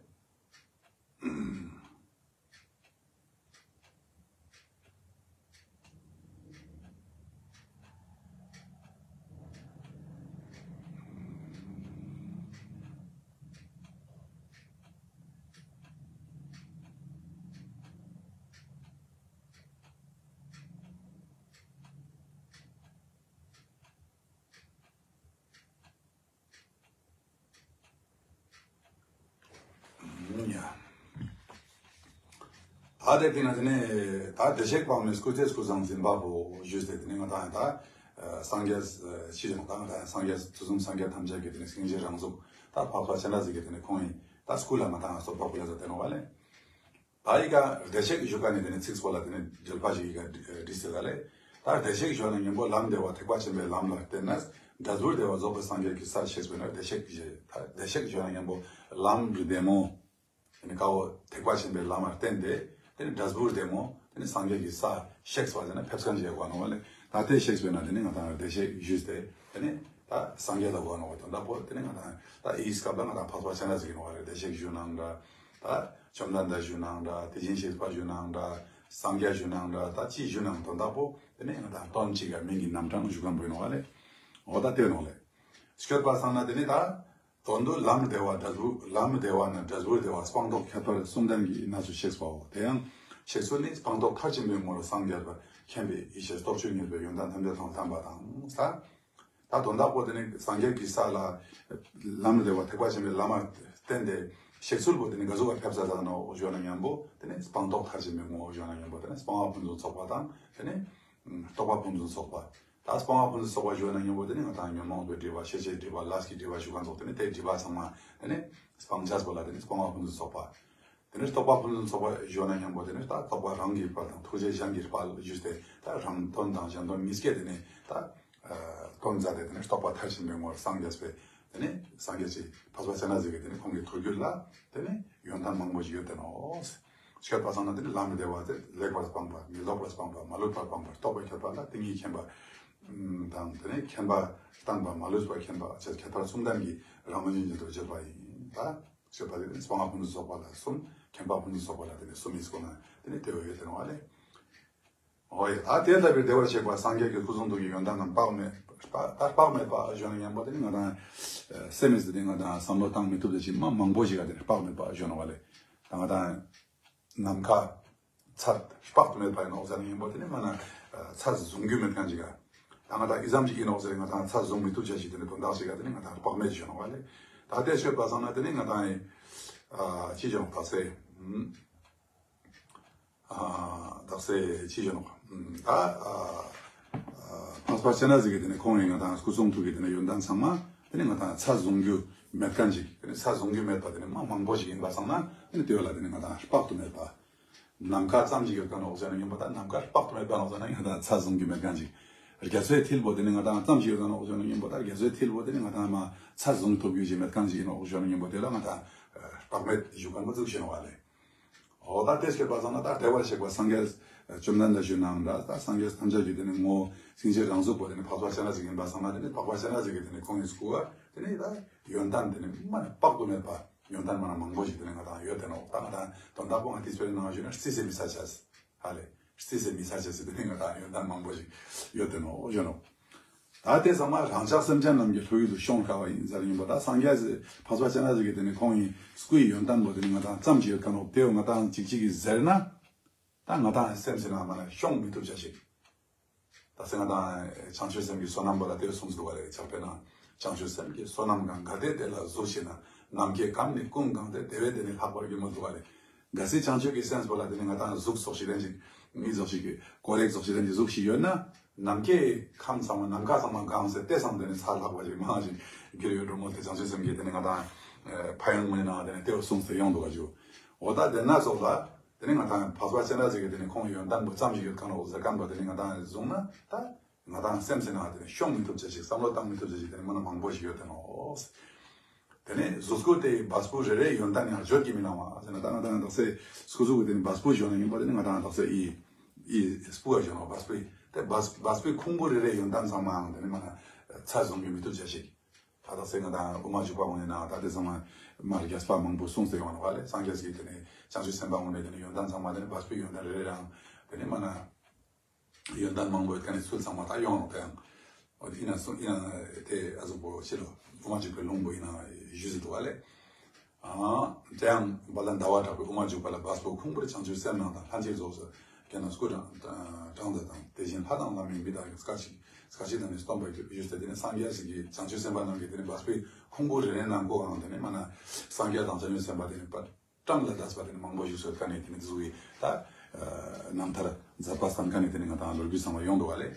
ད་དེ་དེ་ན་དེ་ནས་ད་བདེ་གཤེགས་དཔག་མེད་སྐུ་ཚེ་སྐུ་བཟང་འཛིན་པ་པོ་ཞུས་ཏེ་དེ་ནས་ང་དང་ད་སངས་རྒྱས་ཕྱི་ཞིང་དང་ད་སངས་རྒྱས་དུས་གསུམ་སངས་རྒྱས་ཐམས་ཅད་ཀྱི་དེ་ནས་སྙིང་རྗེ་རང་གཟུགས་ད་འཕགས་པ་སྤྱན་རས་གཟིགས་ཀྱི་དེ་ནས་ཁོང་ཡིན་ད་སྐུ་ལ་ང་དང་བསྟོད་པ་ཕུལ་ལ་ཟེར་དེ་ནོ་བ་ལེ། ད་ཡི་ག་བདེ་གཤེགས་ཞུ་ཀ་ནི་དེ་ནི་ཚིག་སོགས་ལ་དེ་ནི་འགྲེལ་པ་ཞིག་ཡི་ག་བྲིས་ཟེར་ད་ལེ། ད་བདེ་གཤེགས་ཞུ་ན་སྙིང་པོ་ལམ་བདེ་བ་ཐེག་པ་ཆེན་པོའི་ལམ་ལ་བརྟེན་ནས་འབྲས་བུ་བདེ་བ་རྫོགས་པའི་སངས་རྒྱས་ཀྱི་ས་གཤེགས་པས་ན་བདེ་གཤེགས་ཞེས་ད་བདེ་གཤེགས་ཞུ་ན་སྙིང་པོ་ལམ་བདེ་མོ། དེ་ནི་ཀ་བོ་ཐེག་པ་ཆེན་པོའི་ལམ་ལ་བརྟེན་ཏེ་དེ་ནི་འབྲས་བུ་བདེ་མོ་དེ་ནི་སངས་རྒྱས་ཀྱི་ས་གཤེགས་པ་དེ་ནི་ཕེབས་མཁན་ཞིག་གོ་ནོ་བ་ལེ། ད་དེ་གཤེགས་པས་ན་དེ་ནི་ང་དང་བདེ་གཤེགས་ཞུས་ཏེ་དེ་ནི་ད་སངས་རྒྱས་ལ་གོ་ནོ་བ་དོན་དག་པོ་དེ་ནི་ང་དང་ད་ཨི་སྐབས་ལ་ང་དང་འཕགས་པ་སྤྱན་རས་གཟིགས་ཀྱི་ནོ་བ་ལེ་བདེ་གཤེགས་ཞུ་ནང་འདྲ། ད་བཅོམ་ལྡན་འདས་ཞུ་ནའང་འདྲ། དེ་བཞིན་གཤེགས་པ་ཞུ་ནའང་འདྲ། སངས་རྒྱས་ཞུ་ནའང་འདྲ། ད་ཅི་ཞུ་ནའང་དོན་དག་པོ་དེ་ནས་ང་དང་དོན་གཅིག་ག་མིང་གི་རྣམ་གྲངས་ཞུ་མཁན་པོ་ཡིན་ནོ་བ་ལེ། འོ་ད་དེ་ནོ་ལེ། སྐྱོད་པ་སང་ན་དེ་ནས་ད་དོན་དུ་ལམ་བདེ་བ་འབྲས་བུ་ལམ་བདེ་བ་ན་འབྲས་བུ་བདེ་བ་སྤངས་རྟོགས་ཁྱད་པར་གསུམ་ལྡན་གྱི་གནས་སུ་གཤེགས་པའོ། དེ་ཡང་གཤེགས་ཚུལ་ནི་སྤངས་རྟོགས་མཐར་ཕྱིན་པའི་ངོར་སངས་རྒྱས་པར་མཁྱེན་པའི་ཡེ་ཤེས་སྟོབས་བཅུ་གཉེར་པའི་ཡོན་ཏན་ཐམས་ཅད་དང་ལྡན་པ་དང་ས། ད་དོན་དག་པོ་དེ་ནི་སངས་རྒྱས་ཀྱི་ས་ལ་ལམ་བདེ་བ་ཐེག་པ་ཆེན་པོའི་ལམ་མ་བསྟན་ཏེ་གཤེགས་ཚུལ་པོ་དེ་ནི་ག་ཟུག་པ་ཕེབས་ས་དང་ནོ་ཞུ་ན་མཉམ་པོ་དེ་ནི་སྤངས་རྟོགས་མཐར་ཕྱིན་པའི་ངོ་བོ་ཞུ་ན་མཉམ་པོ་དེ་ནི་སྤང་བ་ཕུན་སུམ་ཚོགས་པ་དང་དེ་ནི་རྟོགས་པ་ཕུན་སུམ་ཚོགས་པ། ད་སྤང་བ་ཕུན་སུམ་ཚོགས་པ་ཞུ་ན་མཉམ་པོ་དེ་ནི་ང་དང་ཉོན་མོངས་པའི་སྒྲིབ་པ་ཤེས་བྱའི་སྒྲིབ་པ་ལས་ཀྱི་སྒྲིབ་པ་ཞུ་ག་ཚོགས་དེ་ནི་དེའི་སྒྲིབ་པ་ཚང་མ་དེ་ནི་སྤང་བྱ་པོ་ལ་དེ་ནི་སྤང་བ་ཕུན་སུམ་ཚོགས་པ། དེ་ནས་རྟོགས་པ་ཕུན་སུམ་ཚོགས་པ་ཞུ་ན་མཉམ་པོ་དེ་ནས་ད་རྟོགས་པ་རང་གི་དཔལ་དང་ཐུགས་རྗེ་གཞན་གྱི་དཔལ་ཞུས་ཏེ་ད་རང་དོན་དང་གཞན་དོན་གཉིས་ཀས་དེ་ནས་ད་དོན་མཛད་དེ་དེ་ནས་རྟོགས་པ་མཐར་ཕྱིན་པའི་ངོར་སངས་རྒྱས་པའི་དེ་ནས་སངས་རྒྱས་ཀྱི་འཕགས་པ་སྤྱན་རས་གཟིགས་ཀྱི་དེ་ནས་ཁོང་གི་ཐུགས་རྒྱུད་ལ་དེ་ནས་ཡོན་ཏན་མང་པོ་ཞིག་ཡོད་དེ་ནོ། ཤོད་པ་སང་ན་དེ་ནས་ལམ་བདེ་བ་དེ་ལེགས་པར་སྤངས་པ་མི་ལྡོག་པར་སྤངས་པ་མ་ལུས་པར་སྤངས་པ་རྟོགས་པའི་ཁྱད་པར་ལ་ཏིང་ངེ་འཛིན་མཁྱེན་པ་དང་དེ་ནས་མཁྱེན་པ་བསྟན་པ་མ་ལུས་པ་མཁྱེན་པ་བཅས་ཁྱད་པར་གསུམ་ལྡན་གྱི་རང་བཞིན་ཉིད་དུ་གྱུར་པ་ཡིན་ད། ཞེས་པ་དེ་ནི་སྤང་བ་ཕུན་སུམ་ཚོགས་པ་ལ་གསུམ། མཁྱེན་པ་ཕུན་སུམ་ཚོགས་པ་ལ་དེ་ནི་གསུམ་ཡིན་སྐོར་ན་དེ་ནི་དེ་བས་ཡོད་དེ་རུང་བ་ལས། འོ་ཡ་ད་དེ་ལྟ་བུའི་བདེ་བར་གཤེགས་པ་སངས་རྒྱས་ཀྱི་སྐུ་གསུང་ཐུགས་ཀྱི་ཡོན་ཏན་རྣམས་དཔག་མེད་པ་ད་དཔག་མེད་པ་ཞུ་ན་མཉམ་པོ་དེ་ནི་ང་དང་སེམས་མི་སྲིད་དེ་ང་དང་བསམ་བློ་བཏང་མི་ཐུབ་དེ་ཅིག་མ་མང་པོ་ཞིག་ག་དེ་ནི་དཔག་མེད་པ་ཞུ་ན་བ་ལས་ད་ང་དང་ནམ་མཁའ། ཚད་དཔག་ཏུ་མེད་པ་ཡིན་ནོ་ཟེར་ན་ཡིན་པ་དེ་ནི་མ་ན་ཚད་བཟུང་རྒྱུ་མེད་མཁན་ཅིག་ག་ད་ང་དང་ཨི་ཙམ་ཞིག་ཡིན་ནོ་ཟེར་ང་དང་ཚད་བཟུང་མི་ཐུབ་ཆ་ཞིག་དེ་ནི་དོན་དག་ཞིག་ག་དེ་ནི་ང་དང་དཔག་མེད་ཞུ་ནོ་བ་ལས། ད་དེ་ཤོད་པ་སང་ན་དེ་ནི་ང་དང་ཨི་ཅི་ཞུ་ནོ་དག་སེ་དག་སེ་ཅི་ཞུ་ནོ་ད་འཕགས་པ་སྤྱན་རས་གཟིགས་ཀྱི་དེ་ནི་ཁོང་ཡིན་ང་དང་སྐུ་གསུང་ཐུགས་ཀྱི་དེ་ནི་ཡོན་ཏན་ཚང་མ་དེ་ནི་ང་དང་ཚད་བཟུང་རྒྱུ་མེད་མཁན་ཅིག་དེ་ནི་ཚད་བཟུང་རྒྱུ་མེད་པ་དེ་ནི་མ་མང་པོ་ཞིག་ཡིན་པ་སང་ན་དེ་ནི་དེ་བས་ལ་དེ་ནི་ང་དང་དཔག་ཏུ་མེད་པ། ནམ་མཁའ་ཙམ་ཞིག་ཡོད་མཁན་འོག་ཟེར་ན་ཡིན་པ་དང་ནམ་མཁའ་དཔག་ཏུ་མེད་པ་འོག་ཟེར་ན་ཡང་ད་ཚད་བཟུང་རྒྱུ་མེད་མཁན་ཞིག་རྒྱ་མཚོའི་མཐིལ་པོ་དེ་ནི་ང་དང་ཙམ་ཞིག་ཡོད་མཁན་འོག་ཟེར་ན་ཡིན་པ་དང་རྒྱ་མཚོའི་མཐིལ་པོ་དེ་ནི་ང་དང་མ་ཚད་བཟུང་ཐུབ་རྒྱུ་ཞིག་མེད་མཁན་ཞིག་ཡིན་འོག་ཟེར་ན་ཡིན་པ་དེ་ལ་ང་དང་དཔག་མེད་ཞུ་མཁན་པོ་ཚུགས་ཤེས་ནོ་བ་ལས། འོ་ད་དེ་སྐྱེས་པ་ཙམ་ན་ད་བདེ་བར་གཤེགས་པ་སངས་རྒྱས་བཅོམ་ལྡན་འདས་ཞུ་ནའང་འདྲ་ད་སངས་རྒྱས་ཐམས་ཅད་ཀྱི་དེ་ནི་ངོ་བོ་སྙིང་རྗེ་རང་གཟུགས་པོ་དེ་ནི་འཕགས་པ་སྤྱན་རས་གཟིགས་ཡིན་པ་ཙམ་ན་དེ་ནི་འཕགས་པ་སྤྱན་རས་གཟིགས་ཀྱི་དེ་ནི་ཁོང་གི་སྐུ་བ་དེ་ནི་ད་ཡོན་ཏན་དེ་ནི་མ་ནི་དཔག་ཏུ་མེད་པ། ཡོན་ཏན་མ་ན་མང་པོ་ཞིག་དེ་ནི་ང་དང་ཡོད་དེ་ནོ། ད་ང་དང་དོན་དག་པོ་ང་དེ་སྤེལ་ནང་ཞུ་ན་རྩིས་སེ་མི་ས་ཆ་ཧ་ལེ། རྩིས་སེ་མི་ས་ཆ་ཟེར་དེ་ནི་ང་དང་ཡོན་ཏན་མང་པོ་ཞིག་ཡོད་དེ་ནོ་ཞུ་ནོ། ད་དེ་ཚང་མ་རང་ཅག་སེམས་ཅན་རྣམས་ཀྱི་ལྷོ་ཡུལ་དུ་ཤོང་དཀའ་བ་ཡིན་ཟེར་ཡིན་པ་ད་སངས་རྒྱས་འཕགས་པ་སྤྱན་རས་གཟིགས་ཀྱི་དེ་ནི་ཁོང་ཡིན་སྐུའི་ཡོན་ཏན་པོ་དེ་ནི་ང་དང་ཙམ་ཞིག་ཡོད་ཀ་ནོ་དེ་ང་དང་ཅིག་ཅིག་གིས་ཟེར་ན། ད་ ད་ང་དང་སེམས་ཟེར་ན་མ་ན་ཤོང་མི་ཐུབ་བྱ་ཞིག་ད་སེ་ང་དང་བྱང་ཆུབ་སེམས་ཀྱི་བསོད་ནམས་པ་ལ་དེ་གསུངས་འདུག་བ་རེད། ཕྱག་དཔེ་ན་བྱང་ཆུབ་སེམས་ཀྱི་བསོད་ནམས་གང་ག་དེ་དེ་ལ་གཟུགས་ཤིག་ན་ནམ་མཁའི་ཁམས་ནི་ཀུན་གང་སྟེ། དེ་བས་དེ་ནི་ལྷག་པར་གྱུར་མོད་འདུག་བ་རེད། གལ་སྲིད་བྱང་ཆུབ་ཀྱི་སེམས་པ་ལ་དེ་ནི་ང་དང་གཟུགས་ཙོགས་ཤིག་ལྡན་ཅིག་མི་ཙོགས་ཤིག་གི་ཀོ་རེག་ཙོགས་ཤིག་ལྡན་ཅིག་གཟུགས་ཤིག་ཡོད་ན། ནམ་མཁའི་ཁམས་ཚང་མ་ནམ་མཁའ་ཚང་མ་གང་སྟེ་དེ་ཚང་དེ་ནི་ཚ་ལྷག་པ་ཞིག་མང་ཞིག་གྱུར་ཡོད་འགྲོ་མོད་དེ། བྱང་ཆུབ་སེམས་ཀྱི་དེ་ནི་ང་དང་ཕ་ཡོན་ངོས་ནང་དེ་ནི་དེ་བ་གསུངས་ཏེ་ཡོང་འདུག་ག་ཞུ། འོ་ད་དེ་ན་ཙོགས་ལ། དེ་ནས་ང་དང་འཕགས་པ་སྤྱན་རས་གཟིགས་ཀྱི་དེ་ནས་ཁོང་ཡོན་ཏན་པོ་ཙམ་ཞིག་ཡོད་མཁན་རོགས་ཟེར་མཁན་པོ་དེ་ནས་ང་དང་བཟུང་ན་ད་ང་དང་སེམས་ཟེར་ན་དེ་ནས་ཤོང་མི་ཐུབ་ཅེས་ཤིག་བསམ་བློ་བཏང་མི་ཐུབ་ཅེས་ཤིག་དེ་ནས་མ་ན་མང་པོ་ཞིག་ཡོད་དེ་ནོ། དེ་ནས་གཟུགས་སྐུ་དེ་བ་སྤུ་རེ་རེ་ཡོན་ཏན་ཡང་བརྗོད་ཀྱི་མི་ནང་བ་ཟེར་ན་ད་ང་དང་དག་སེ་སྐུ་གཟུགས་ཀྱི་དེ་ནས་བ་སྤུ་བརྗོད་ན་ཡིན་པ་དེ་ནས་ང་དང་དག་སེ་ཨི་ཨི་སྤུ་བ་བརྗོད་ན་བ་སྤུ་དེ་བ་བ་སྤུའི་ཁུང་བུ་རེ་རེ་ཡོན་ཏན་ཚང་མའང་དེ་ནས་མ་ན་ཚ་བཟུང་གི་མི་ཐུབ་ཅེས་ཤིག་ད་ལྟ་སེ་ང་དང་དབུ་མ་འཇུག་པ་ངོས་ནས་ན་ད་དེ་ཚང་མ་མར་རྒྱས་པ་མང་པོ་གསུངས་ཏེ་ཡོང་བ་ལས་སངས་རྒྱས་ཀྱི་དེ་ནས་བྱང་ཆུབ་སེམས་དཔའ་ངོས་ནས་དེ་ནས་ཡོན་ཏན་ཚང་མ་དེ་ནས་བ་སྤུའི་ཡོན་ཏན་རེ་རེ་རང་དེ་ནས་མ་ན་ཡོན་ཏན་མང་པོ་ཡོད་མཁན་ནི་ཚུལ་ཚང་མ་ད་ཡོང་ལོག་ད་ཡང་འོ་དེ་ཡིན་ན་སོང་ཡིན་ན་དེ་ཨ་ཟུག་པོ་ཕྱི་ལོ་དབུ་མ་འཇུག་པའི་ལུང་པོ་ཡིན་ན་ཞུས་ཟིན་འདུག་བ་ལས། དེ་ཡང་བ་ལ་ཟླ་བ་གྲགས་པའི་དབུ་མ་འཇུག་པ་ལ་བ་སྤུ་ཁུང་བུར་བྱང་ཆུབ་སེམས་སྣང་དང་ལྷན་ཅིག་རྫོགས་སུ་སྐྱེ་ན་སྐུ་དྲང་དྲང་དང་དེ་བཞིན་ལྷ་དང་བླ་མའི་མི་དག་གི་སྐད་ཅིག་སྐད་ཅིག་དང་ནི་སྟོན་པར་འགྱུར་ཞུས་ཏེ། དེ་ནི་སངས་རྒྱས་ཀྱི་བྱང་ཆུབ་སེམས་དཔའ་རྣམས་ཀྱི་དེ་ནི་བ་སྤུའི་ཁུང་བུ་རེ་རེ་ནང་ཁོའང་དེ་ནི་མ་ན་སངས་རྒྱས་དང་བྱང་ཆུབ་སེམས་དཔའ་དེ་ནི་པ་བཀྲམ་ལ་འདས་པ་དེ་ནི་མང་པོ་བཞུགས་སོ་ཁ་ནས་དེ་ནི་གཟུགས་ཀྱི་ད་རྣམ་ཐར་མཛད་པ་བསྟན་ཁ་ནས་དེ་ནི་ང་དང་ལོ་རྒྱུས་ཚང་མ་ཡོང་འདུག་བ་ལས།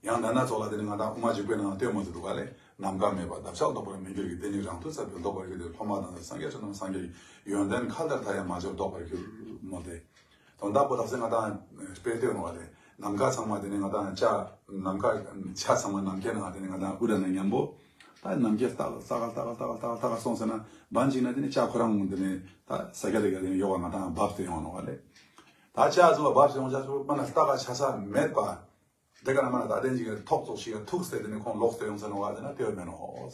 ཡང་ད་ན་ཚོགས་ལ་དེ་ནི་ང་དང་དབུ་མ་འཇུག་པའི་ནང་ལྟོས་མོ་དུ་འདུག་ག་ལས། ནམ་མཁའ་མེད་པ་འདབ་ཆགས་ལྡོག་པར་མི་འགྱུར་གྱི། དེ་ནི་རང་མཐུ་ས་བུལ་ལྡོག་པར་འགྱུར་ཏེ། སློབ་མ་དང་སངས་རྒྱས་ཆོས་རྣམས་སངས་རྒྱས་ཀྱི། ཡོན་ཏན་མཁའ་ལྟར་མཐའ་ཡས་མ་བྱོན་ལྡོག་པར་འགྱུར། མོ་དེ་དོན་དག་པོ་དག་སེ་ང་དང་དཔེ་ལྟོས་མོ་ག་ལས། ནམ་མཁའ་ཚང་མ་དེ་ནི་ང་དང་ལྕགས་ནམ་མཁའ་ལྕགས་ཚང་མ་ནམ་མཁའི་ནང་དེ་ནི་ང་དང་དབུ་ར་ན་མཉམ་པོ། ད་ནམ་མཁའ་ལྟ་ག་ལྟ་ག་ལྟ་ག་ལྟ་ག་ལྟ་ག་སོང་ཟེར་ན་བན་ཅིག་ན་དེ་ནི་ལྕགས་ཁོ་རང་དེ་ནི་ད་ས་སྐྱ་དེ་ག་དེ་ནི་ཡོག་ག་ང་དང་བབས་ཏེ་ཡོང་ནོ་ག་ལས། ད་ལྕགས་ཚོ་བབས་ཏེ་ཡོང་ལྕགས་ཚོ་མ་ན་ལྟ་ག་ཆ་ས་མེད་པ། དེ་ག་ན་མ་ན་ད་དེ་ཅིག་ཐོག་ཙོག་ཞིག་ཐུག་སྟེ་དེ་ནི་ཁོང་ལོག་སྟེ་ཡོང་ཟེར་ནོ་ག་ཟེར་ན་དེ་བས་མེད་ནོ།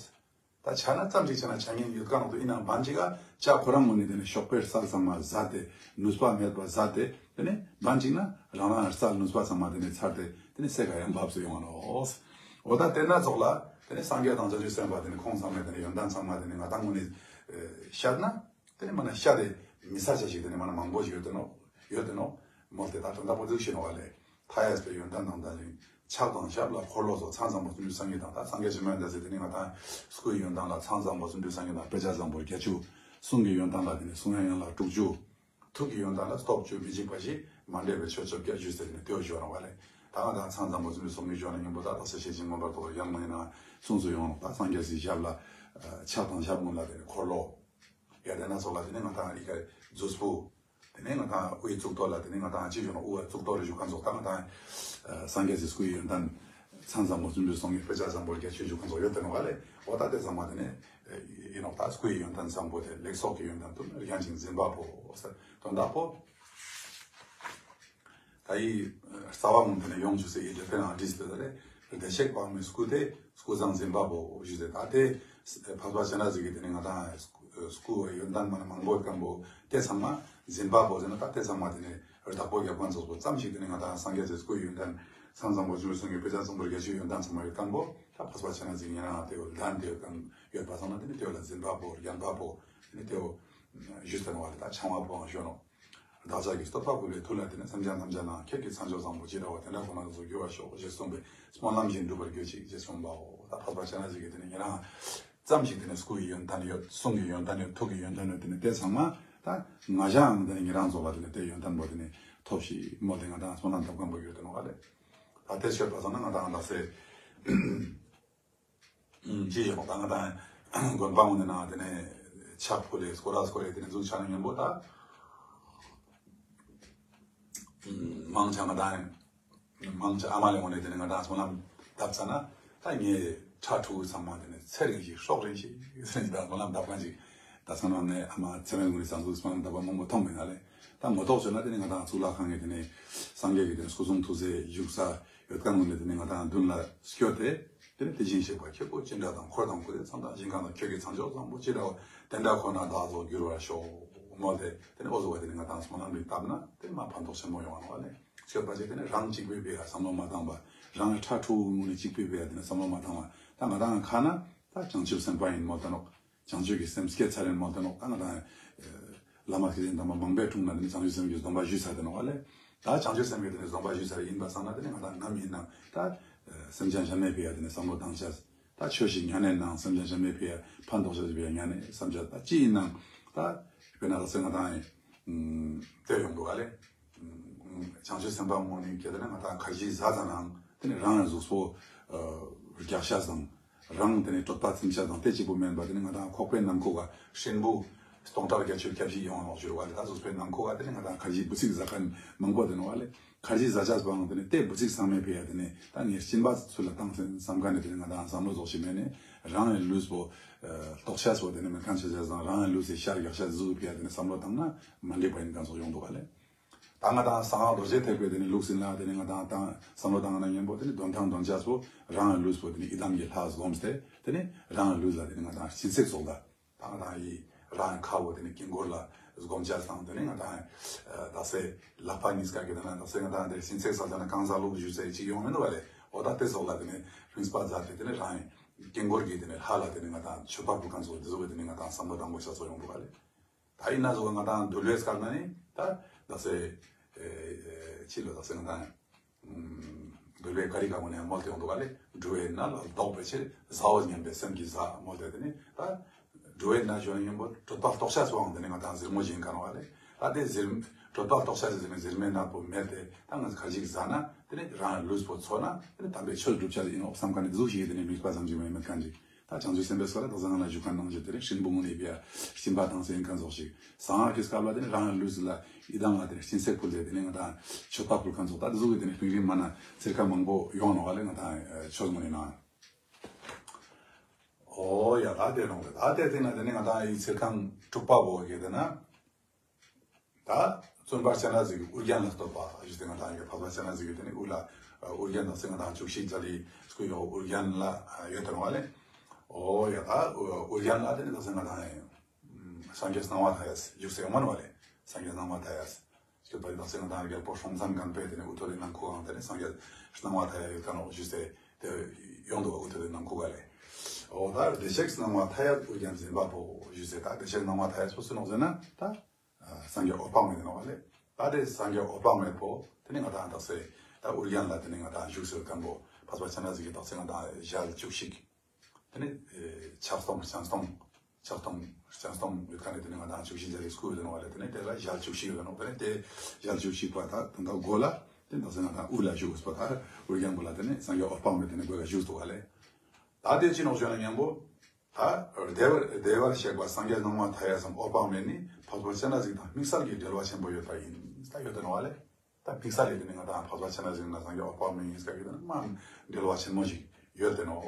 ད་ཆ་ན་ཙམ་ཅིག་ཆ་ན་ཆ་ཉན་ཡོད་ཀ་ནོ་དུ་ཡིན་ན་བན་ཅིག་ག་ལྕགས་ཁོ་རང་ངོས་ནས་དེ་ནི་ཞོགས་པའི་རྩལ་ཚང་མ་ཟད་དེ་ནུས་པ་མེད་པ་ཟད་དེ་དེ་ནི་བན་ཅིག་ན་རང་རང་རྩལ་ནུས་པ་ཚང་མ་དེ་ནི་ཚར་ཏེ་དེ་ནི་སེ་ག་ཡང་བབས་སུ་ཡོང་བ་ནོ། འོ་ད་དེ་ན་ཚོགས་ལ་དེ་ནི་སངས་རྒྱས་དང་བྱང་ཆུབ་སེམས་དཔའ་དེ་ནི་ཁོང་ཚང་མས་དེ་ནི་ཡོན་ཏན་ཚང་མ་དེ་ནི་ང་དང་ངོས་ནས་ཤར་ན། དེ་ནི་མ་ན་ཤ་དེ་མི་ས་ཆ་ཞིག་དེ་ནི་མ་ན་མང་པོ་ཞིག་ཡོད་དེ་ནོ། ཡོད་དེ་ནོ། མོལ་ཏེ་ད་དོན་དག་པོ་འདུག་ཤེས་ནོ་བ་ལས། མཐའ་ཡས་པའི་ཡོན་ཏན་དང་ལྡན་ཞིང་ཕྱག་དང་ཞབས་ལ་འཁོར་ལོ་སོགས་མཚན་བཟང་པོ་སུམ་ཅུ་སོ་གཉིས་དང་། ད་སངས་རྒྱས་བཅོམ་ལྡན་འདས་ཟེར་དེ་ནི་ང་དང་སྐུའི་ཡོན་ཏན་ལ་མཚན་བཟང་པོ་སུམ་ཅུ་སོ་གཉིས་དང་དཔེ་བྱད་བཟང་པོ་བརྒྱད་ཅུ། གསུང་གི་ཡོན་ཏན་ལ་དེ་ནི་གསུང་དབྱངས་ཡན་ལག་དྲུག་ཅུ། ཐུགས་ཀྱི་ཡོན་ཏན་ལ་སྟོབས་བཅུ་མི་འཇིགས་པ་བཞི། མ་འདྲེས་པའི་ཆོས་བཅོ་བརྒྱད་ཞུས་ཟེར་དེ་ནི་དེའོ་ཞུ་ནོ་བ་ལས། ད་ང་དང་མཚན་བཟང་པོ་སུམ་ཅུ་སོ་གཉིས་ཞུ་ན་སྙིང་པོ་ད་དག་ས་ཤེར་ཕྱིན་མངོན་པར་རྟོགས་པའི་ཡང་ངོས་ནས་གསུངས་སུ་ཡོང་ནོ། ད་སངས་རྒྱས་སི་ཞབས་ལ་ཕྱག་དང་ཞབས་གཉིས་ལ་དེ་ནི་འཁོར་ལོ། ཡ་དེ་ན་ཚོགས་ལ་དེ་ནི་ང་དང་ཨི་ཀ་མཛུབ་སྤུ། དེ་ནས་ང་དང་དབུའི་གཙུག་ཏོར་ལ་དེ་ནས་ང་དང་ཅི་བྱུང་ན་དབུ་བ་གཙུག་ཏོར་རེ་བཞུགས་མཁན་ཚོགས་ད་ང་དང་སངས་རྒྱས་ཀྱི་སྐུའི་ཡོན་ཏན་མཚན་བཟང་པོ་སུམ་ཅུ་སོ་གཉིས་དཔེ་བྱད་བཟང་པོ་བརྒྱད་ཅུ་བཞུགས་མཁན་ཚོགས་ཡོད་དེ་ནོ་བ་ལས། འོ་ད་དེ་ཚང་མ་དེ་ནས་ཡིན་ནོ། ད་སྐུའི་ཡོན་ཏན་བཟང་པོ་དེ་ལེགས་ཚོགས་ཀྱི་ཡོན་ཏན་དུ་རྒྱན་ཅིང་འཛིན་པ་པོ་ཟེར་དོན་དག་པོ། ད་ཡི་རྩ་བ་མུན་དེ་ནས་ཡོང་བཅུག་སའི་ཡི་དེ་དཔེ་ནང་བྲིས་ཏེ་ད་ལས་བདེ་གཤེགས་དཔག་མེད་སྐུ་དེ། སྐུ་གསུང་འཛིན་པ་པོ་ཞུས་ཏེ། ད་དེ་འཕགས་པ་སྤྱན་རས་གཟིགས་ཀྱི་དེ་ནི་ང་དང་སྐུ་ཡོན་ཏན་མ་མང་པོ་སྐམ་པོ་དེ་ཚང་མ་འཛིན་པ་པོ་ཟེར་ན། ད་དེ་ཚང་མ་དེ་ནི་བདག་པོ་རྒྱབ་མཁན་ཚོགས་པོ་ཙམ་ཞིག་དེ་ནི་ང་དང་སངས་རྒྱས་ཀྱི་སྐུའི་ཡོན་ཏན་མཚན་བཟང་པོ་སུམ་ཅུ་སོ་གཉིས་དཔེ་བྱད་བཟང་པོ་བརྒྱད་ཅུའི་ཡོན་ཏན་ཚང་མ་ཡོད་སྐམ་པོ། ད་འཕགས་པ་སྤྱན་རས་གཟིགས་ཉེ་རང་དེ་ལྡན་དེ་ཡོད་སྐམ་ཡོད་པ་སོང་ན་དེ་ནི་དེ་ལ་འཛིན་པ་པོ་རྒྱན་པ་པོ་དེ་ནི་དེའོ་ཞུས་ཏེ་ནོ་བ་ལས། ད་འཆང་བ་པོའང་ཞུ་ནོ། བདག་ཅག་གི་བསྟོད་པ་ཕུལ་བའི་མཐུ་ལ་བརྟེན་ནས་སེམས་ཅན་ཐམས་ཅད་ལའང་ཁྱེད་ཀྱི་མཚན་མཆོག་བཟང་པོ་ཅི་འདྲ་བ་དེ་འདྲ་ཁོ་ན་ཚོ་འགྱུར་བར་ཤོག་ཅེས་གསུངས་པས། སྨོན་ལམ་བཞིན་འགྲུབ་པར་གྱུར་ཅིག་ཅེས་གསུངས་པའོ། ད་འཕགས་པ་སྤྱན་རས་གཟིགས་ཀྱིས་དེ་ནི་ཉེ་རང་ཙམ་ཞིག་དེ་ནི་སྐུ་ཡི་ཡོན་ཏན་ཡོད། གསུང་གི་ཡོན་ཏན་ཡོད། ཐུགས་ཀྱི་ཡོན་ཏན་ཡོད། དེ་ནི་དེ་ཚང་མ་ད་ང་ཞའང་དེ་ནི་ཉེ་རང་ཚོ་ལ་དེ་ནི་དེ་ཡོན་ཏན་པོ་དེ་ནི་ཐོབ་ཤིག་མོལ་ཏེ་ང་དང་སྨོན་ལམ་འདེབས་མཁན་པོ་ཡོད་དེ་ནོ་ག་ལས། ད་དེ་ཤོད་པ་སོང་ན་ང་དང་ད་སེ། ཅི་ཞིག་ད་ང་དང་དགོན་པ་ངོ་ནས་ན་དེ་ནས་ཕྱག་ཕུལ་ལས་སྐོར་ར་སྐོར་རེ་དེ་ནས་འཛུགས་ཆ་ན་མཉམ་པོ་ད་མང་ཆ་ང་དང་མང་ཆ་ཨ་མ་ལས་ངོ་ནས་དེ་ནས་ང་དང་སྨོན་ལམ་བཏབ་ཚ་ན་ད་ངའི་ཁྲ་ཕྲུ་གུ་ཚང་མ་དེ་ནས་ཚེ་རིང་ཞིག་སྲོག་རིང་ཞིག་ཟེར་ནས་ད་སྨོན་ལམ་བཏབ་མཁན་ཅིག་ད་ཚང་མ་ནས་ཨ་མ་ཚེ་རིང་ངོ་ནས་བཟང་ཚུགས་སྨོན་ལམ་བཏབ་པ་མང་པོ་མཐོང་མེད་ན་ལས། ད་ངོ་ཐོག་བྱོས་ན་དེ་ནས་ང་དང་གཙུག་ལག་ཁང་གི་དེ་ནས་སངས་རྒྱས་ཀྱི་དེ་ནས་སྐུ་གསུང་ཐུགས་སྲས་བཞུགས་ས་ཡོད་མཁན་ངོ་ནས་དེ་ནས་ང་དང་མདུན་ལ་སྐྱོད་དེ། དེ་ནས་དེ་བཞིན་གཤེགས་པ་ཁྱེད་སྐུ་ཅི་འདྲ་དང་། འཁོར་དང་སྐུ་ཚེ་མཚམས་དང་ཞིང་ཁམས་དང་། ཁྱོད་ཀྱི་མཚན་མཆོག་བཟང་པོ་ཅི་འདྲ་བ། དེ་འདྲ་ཁོ་ན་བདག་སོགས་འགྱུར་བར་ཤོག་མོལ་ཏེ། དེ་ནས་འོ་ཟོ་བ་དེ་ནས་ང་དང་སྨོན་ལམ་རེ་བཏབ་ན་དེ་མ་ཕན་ཐོགས་ཆེན་མོ་ཡོང་བ་ནོ་བ་ལས། སྐྱོད་པ་ཅིག་དེ་ནས་རང་གཅིག་པུས་བས་བསམ་བློ་མ་བཏང་བ། རང་ཁྲ་ཕྲུ་གུ་ངོ་ནས་གཅིག་པུས་བས་དེ་ནས་བསམ་བློ་མ་བཏང་བ། ད་ང་དང་ཁ་ན་ད་བྱང་ཆུབ་སེམས་དཔའ་ཡིན་མོལ་ཏེ་ནོ། བྱང་ཆུབ་ཀྱི་སེམས་བསྐྱེད་ཚར་ཡིན་མོལ་ཏེ་ནོ། ད་ང་དང་བླ་མ་སྐྱེས་ཆེན་དམ་པ་མང་པོའི་དྲུང་ན་དེ་ནས་བྱང་ཆུབ་སེམས་ཀྱི་སྡོམ་པ་ཞུས་ཚར་ཏེ་ནོ་བ་ལས། ད་བྱང་ཆུབ་སེམས་ཀྱི་དེ་ནས་བཟོད་པ་ཞུ་ས་རེ་ཡིན་པ་སང་ན་དེ་ནས་ང་ད་ནམ་ཡིན་ནམ་ད་སེམས་ཅན་གཞན་མའི་ཕི་ཡ་དེ་ནས་བསམ་བློ་བཏང་ཆ། ད་ཆོས་ཤིག་ཉན་ནས་ནང་སེམས་ཅན་གཞན་མའི་ཕི་ཡ་ཕན་ཐོགས་ཆ་ཞིག་ཕི་ཡ་ཉན་ནས་བསམ་ཆ། ད་ཅི་ཡིན་ནམ་ད་དཔེར་ན་ད་སེ་ང་ད་ཡིན་དེ་ཡོང་འདུག་ག་ལེ། བྱང་ཆུབ་སེམས་དཔའ་མོ་ནི་གལ་ཏེ་ན་ང་ད་ཁར་ཇི་ཟ་ཙ་ནང་དེ་ནས་རང་ཡང་གཟུགས་པོ་རྒྱག་ཤ་དང་། རང་དེ་ནས་གྲོད་པ་ཚིམ་ཤ་དང་དེ་གཅིག་པུ་མིན་པ་དེ་ནས་ང་ད་ཁོག་པའི་ནང་ཁོག་ག་ཧྲིན་བུ་སྟོང་ཕྲག་བརྒྱད་ཅུ་གྱ་བཞི་ཡོང་ཡོང་ཞུ་བ་ལས་ད་གཟུགས་པོའི་ནང་ཁོག་ག་དེ་ནས་ང་ད་ཁར་ཇི་བུ་ཚིག་ཟ་མཁན་མང་པོ་དེ་ནོ་བ་ལས་ཁར་ཇི་ཟ་ཆ་སྤང་དེ་ནས་དེ་བུ་ཚིག་ཚང་མའི་ཕི་ཡ་དེ་ནས་ད་ངས་སྦྱིན་པ་ཚུལ་ལ་བཏང་སེམས་བསམ་མཁན་ནས་དེ་ནས་ང་ད་བསམ་བློ་རྫོགས་ཤིག་མེད་ནས་རང་ཡང་ལུས་པོ་ལྟོགས་ཤ་སོགས་དེ་ནས་མེད་མཁན་ཆ་ཆ་དང་རང་ཡང་ལུས་སེ་ཤ་རྒྱག་ཤ་གཟུགས་ཕི་ཡ་དེ་ནས་བསམ་བློ་བཏང་ན་མ་འགྲིག་པ་ཡིན་མཁན་སོགས་ཡོང་འདུག་ག་ལས། ད་ང་དང་གསང་སྔགས་རྡོ་རྗེ་ཐེག་པའི་དེ་ནི་ལུགས་ཟིན་ལ་དེ་ནི་ང་དང་དང་བསམ་བློ་བཏང་ན་མཉམ་པོ་དེ་ནི་འདོན་ཐང་འདོན་ཆ་སོ་རང་ལུས་པོ་དེ་ནི་ཡི་དམ་གྱི་ལྷ་བསྒོམས་ཏེ་དེ་ནི་རང་ལུས་ལ་དེ་ནི་ང་དང་སྦྱིན་སྲེག་སོགས་ལ་ད་ང་དང་ཡི་རང་ཁ་བོ་དེ་ནི་དཀྱིལ་འཁོར་ལ་བསྒོམ་ཆ་དང་དེ་ནི་ང་དང་ད་སེ་ལག་པ་གཉིས་ཀ་གི་དེ་ན་ད་སེ་ང་དང་དེ་སྦྱིན་སྲེག་ས་ལ་ན་གང་ཟག་ལུགས་ཞུ་ཚེ་ཅིག་ཡོང་མི་འདུག་བ་ལས་འོ་ད་དེ་སོགས་ལ་དེ་ནི་རིམ་པ་མཛད་དེ་དེ་ནི་རང་དཀྱིལ་འཁོར་གྱི་དེ་ནི་ལྷ་ལ་དེ་ནི་ང་དང་མཆོད་པ་ཕུལ་མཁན་སོགས་དེ་ཚོ་གི་དེ་ནི་ང་དང་བསམ་བློ་བཏང་དགོས་ཤ་ཚོ་ཡོང་འདུག་བ་ལས། ད་ཡིན་ན་བཟོ་ང་དང་འདུལ་བའི་སྐབས་ན་ནི་ད་ད་སེ་ཕྱི་ལ་ད་སེ་ང་དང་འདུལ་བའི་ཀ་རི་ཀ་མོ་ནས་མོལ་ཏེ་ཡོང་འདུག་ག་ལེ། འགྲོ་བའི་ནད་ལ་ལྡོག་པའི་ཕྱིར་ཟའོ་སྙམ་པའི་སེམས་ཀྱིས་ཟ་མོལ་ཏེ་དེ་ནི་ད་འགྲོ་བའི་ནད་ཞོན་སྙམ་པོ་གྲོད་པ་ལྟོགས་ཤ་སོང་དེ་ནི་ང་དང་ཟིར་མོ་བཞིན་ག་ནོ་ག་ལེ། ད་དེ་ཟིར་གྲོད་པ་ལྟོགས་ཤ་ཟེར་ནི་ཟིར་མའི་ནད་པོ་མེད་དེ་ད་ང་ཁ་ཅིག་ཟ་ན་དེ་ནི་རང་ལུས་པོ་འཚོ་ན་དེ་ནི་དམ་པའི་ཆོས་སྒྲུབ་ཆ་ཡིན་ནོ་བསམ་མཁན་ནི་གཟུགས་ཤིག་དེ་ནི་དམིགས་པ་ཙམ་ཞིག་མེད་མེད་མཁན་ཅིག་ད་བྱང་ཆུབ་སེམས་དཔའི་སྐོར་ལ་ད་གཟའ་ང་ལ་བཞུགས་མཁན་གནང་རྒྱུ་དེ་རིང་སྲིན་པོ་ངོ་ནས་པའི་སྦྱིན་པ་དང་སེམས་ཁམས་སོགས་ཤིག་གསང་སྔགས་ཀྱི་སྐབས་ལ་དེ་ནི་རང་ལུས་ལ་ཡི་དམ་ལ་དེ་ནི་སྦྱིན་སྲེག་ཕུལ་ཏེ་དེ་ནི་ང་དང་མཆོད་པ་ཕུལ་མཁན་སོགས་ད་དེ་ཟུག་གི་དེ་ནི་སྤེལ་རིམ་མ་ན་ཚེར་ཁ་མང་པོ་ཡོང་ནོ་བ་ལས་ང་དང་ཆོས་ངོ་ནས་ན། ཨོ་ཡ་ད་དེ་རུང་ད་དེ་དེ་ན་དེ་ནི་ང་དང་ཡི་ཚེར་ཁམས་དྲུག་པ་བོ་གི་དེ་ན། ད་བཙུན་པ་སྤྱན་རས་གཟིགས་ཀྱི་ཨོ་རྒྱན་ལ་བསྟོད་པ་ཞུས་ཏེ་ང་དང་ཡོད་འཕགས་པ་སྤྱན་རས་གཟིགས་ཀྱི་དེ་ནི་དབུ་ལ་ཨོ་རྒྱན་དང་སེང་ང་དང་བཅུ་བཞི་རྩ་ལི་སྐུ་ཡོད་ཨོ་རྒྱན་ལ་ཡོད་དེ་རུང་བ་ལས། ཨོ་ཡ་ད་ཨོ་རྒྱན་ལ་དེ་ནི་ད་སེང་ང་དང་སངས་རྒྱས་སྣང་བ་མཐའ་ཡས་བཞུགས་སེ་ཡོང་མ་ནོ་བ་ལས་སངས་རྒྱས་སྣང་བ་མཐའ་ཡས་ཞུས་པ་ད་སེང་ང་དང་རྒྱལ་པོ་སྲོང་བཙན་སྒམ་པོའི་དེ་ནི་དབུ་ཐོད་ནང་ཁུག་ཨང་དེ་ནི་སངས་རྒྱས་སྣང་བ་མཐའ་ཡས་ཡོད་ཀ་ནོ་ཞུས་སེ་དེ་ཡོང་འདུག་བ་དབུ་ཐོད་ནང་ཁུག་ག་ལས། ཨོ་ད་བདེ་གཤེགས་སྣང་བ་མཐའ་ཡས་ཨོ་རྒྱན་འཛིན་པ་པོ་ཞུས་སེ་ད་བདེ་གཤེགས་སྣང་བ་མཐའ་ཡས་སུ་སུ་ནོ་ཟེར་ན་ད། སངས་རྒྱས་འོད་དཔག་མེད་དེ་ནོ་བ་ལས། ད་དེ་སངས་རྒྱས་འོད་དཔག་མེད་པོ་དེ་ནི་ང་དང་དག་སེ་ད་ཨོ་རྒྱན་ལ་དེ་ནི་ང་དང་བཞུགས་སེ་ཡོད་མཁན་པོ་འཕགས་པ་སྤྱན་རས་གཟིགས་ཀྱི་དག་སེ་ང་དང་ཞལ་བཅུ་གཅིག་དེ་ནི་ཕྱག་སྟོང་སྤྱན་སྟོང་ཕྱག་སྟོང་སྤྱན་སྟོང་ཡོད་མཁན་ནི་དེ་ནི་ང་དང་བཅུ་བཞི་རྩ་ལི་སྐུ་ཡོད་དེ་ནོ་བ་ལས་དེ་ནི་དེ་ལ་ཞལ་བཅུ་གཅིག་ཡོད་དེ་ནོ་དེ་ནི་དེ་ཞལ་བཅུ་གཅིག་པ་ད་དེ་འདྲ་མགོ་ལ་དེ་དག་སེ་ང་དང་དབུ་ལ་བཞུགས་པ་ད་ཨོ་རྒྱན་པོ་ལ་དེ་ནི་སངས་རྒྱས་འོད་དཔག་མེད་དེ་ནི་མགོ་ལ་བཞུགས་འདུག་བ་ལས། ད་དེ་ཅི་ནོ་ཞུ་ན་མཉམ་པོ། ད་བདེ་བར་བདེ་བར་གཤེགས་པ་སངས་རྒྱས་སྣང་བ་མཐའ་ཡས་སམ་འོད་དཔག་མེད་ནི་འཕགས་པ་སྤྱན་རས་གཟིགས་དང་དམིགས་བསལ་གྱི་འབྲེལ་བ་ཆེན་པོ་ཡོད་པ་ཡིན། ད་ཡོད་དེ་ནོ་བ་ལས། ད་དམིགས་བསལ་ཡོད་དེ་ནི་ང་དང་འཕགས་པ་སྤྱན་རས་གཟིགས་དང་སངས་རྒྱས་འོད་དཔག་མེད་ཡིན་ཟེར་གི་དེ་ནི་མ་འབྲེལ་བ་ཆེན་མོ་ཞིག་ཡོད་དེ་ནོ།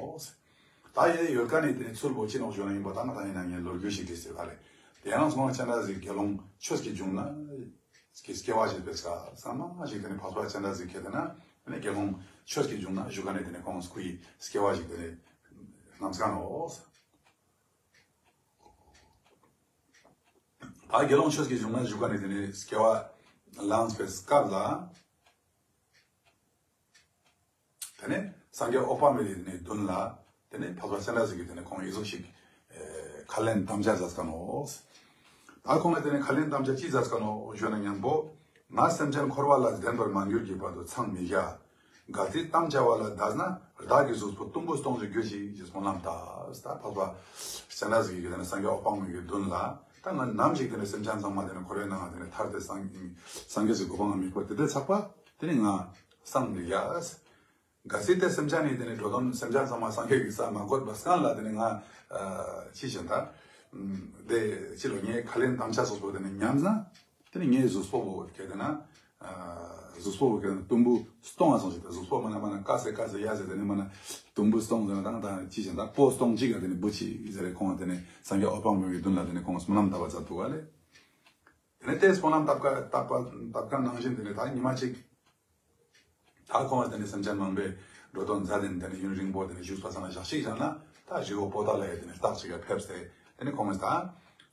ད་ཡེ་ཡོད་ཀ་ནི་དེ་ནི་ཚུལ་བོ་ཅི་ནོ་ཞུ་ན་ཡིན་པ་ད་ང་དང་ཡིན་ན་ངས་ལོ་རྒྱུས་ཤིག་བྲིས་ཟེར་བ་ལས། དེ་ཡང་སོང་སྤྱན་རས་གཟིགས་དགེ་སློང་ཆོས་ཀྱི་འབྱུང་གནས་ཀྱི་སྐྱེ་བ་ཞིག་པས་ཀ་ཚང་མ་ཞིག་དེ་ནི་འཕགས་པ་སྤྱན་རས་གཟིགས་ཁྱེད་དེ་ན་དེ་ནི་དགེ་སློང་ཆོས་ཀྱི་འབྱུང་གནས་ཞུ་ཀ་ནི་དེ་ནི་ཁོང་སྐུའི་སྐྱེ་བ་ཞིག་དེ་ནི་རྣམ་སྐལ་ནོ། ད་དགེ་སློང་ཆོས་ཀྱི་འབྱུང་གནས་ཞུ་ཀ་ནི་དེ་ནི་སྐྱེ་བ་བླངས་པའི་སྐབས་ལ། དེ་ནས་སངས་རྒྱས་འོད་དཔག་མེད་ཀྱི་དེ་ནས་མདུན་ལ་དེ་ནས་འཕགས་པ་སྤྱན་རས་གཟིགས་ཀྱིས་དེ་ནས་ཁོང་ཡི་ཟུག་ཞིག་ཁ་ལན་དམ་བཅའ་མཛད་ཀ་ནོ། ད་ཁོང་ལ་དེ་ནས་ཁ་ལན་དམ་བཅའ་ཅི་མཛད་ཀ་ནོ་ཞུ་ན་མཉམ་པོ། ང་སེམས་ཅན་འཁོར་བ་ལ་བདེན་པར་མ་གྱུར་གྱི་བར་དུ་འཚང་མི་རྒྱ། གལ་ཏེ་དམ་བཅའ་བ་ལ་འདས་ན་བདག་གི་གཟུགས་པོ་གཏུམ་པོ་སྟོང་ཞིག་གྱུར་ཅིག་ཅེས་སྨོན་ལམ་བཏབ། ད་འཕགས་པ་སྤྱན་རས་གཟིགས་ཀྱིས་དེ་ནས་སངས་རྒྱས་འོད་དཔག་མེད་ཀྱི་མདུན་ལ་ད་ང་ནམ་ཞིག་དེ་ནས་སེམས་ཅན་ཚང་མ་དེ་ནས་འཁོར་བའི་ནང་དེ་ནས་ཐར་ཏེ་སངས་སངས་རྒྱས་ཀྱི་གོ་འཕང་ང་མི་འཁོར་དེ་དེ་ཚགས་པ། དེ་ནི་ང་སངས་མི་རྒྱ། གལ་སྲིད་དེ་སེམས་ཅན་ནི་དེ་ནི་འགྲོ་དོན་སེམས་ཅན་ཚང་མ་སངས་རྒྱས་ཀྱི་ས་མ་འགོད་པ་སང་ལ་དེ་ནི་ང་ཅི་བྱེད་ད། དེ་ཕྱི་ལོ་ངའི་ཁ་ལན་དམ་བཅའ་སོགས་པོ་དེ་ནི་ཉམས་ན་དེ་ནི་ངའི་གཟུགས་པོ་བོ་གལ་ཏེ་ན་གཟུགས་པོ་བོ་གལ་ཏེ་ན་དུམ་བུ་སྟོང་བ་སོང་ཞིག་ད་གཟུགས་པོ་མ་ན་མ་ན་ཀ་སེ་ཀ་སེ་ཡ་སེ་དེ་ནི་མ་ན་དུམ་བུ་སྟོང་ཟེར་ན་དང་དང་ཅི་བྱེད་ད་པོ་སྟོང་གཅིག་ག་དེ་ནི་བུ་ཅི་ཟེར་རེ་ཁོང་དེ་ནི་སངས་རྒྱས་འོད་དཔག་མེད་ཀྱི་མདུན་ལ་དེ་ནི་ཁོང་སྨོན་ལམ་བཏབ་པ་ཙམ་འདུག་ག་ལེ། དེ་ནས་དེ་སྨོན་ལམ་བཏབ་ཀ་བཏབ་པ་བཏབ་ཀ་ནང་བཞིན་དེ་ནས་ད་ཉི་མ་གཅིག་ད་ཁོང་དེ་ནས་སེམས་ཅན་མང་པོའི་འགྲོ་དོན་མཛད་དེ་དེ་ནས་ཡུན་རིང་པོ་དེ་ནས་བཞུགས་པ་ཚང་ལ་ཞག་གཅིག་བཞག་ན་ད་རི་བོ་པོ་ཏ་ལ་ཡི་དེ་ནས་རྟགས་ཅིག་ག་ཕེབས་ཏེ་དེ་ནས་ཁོང་ད་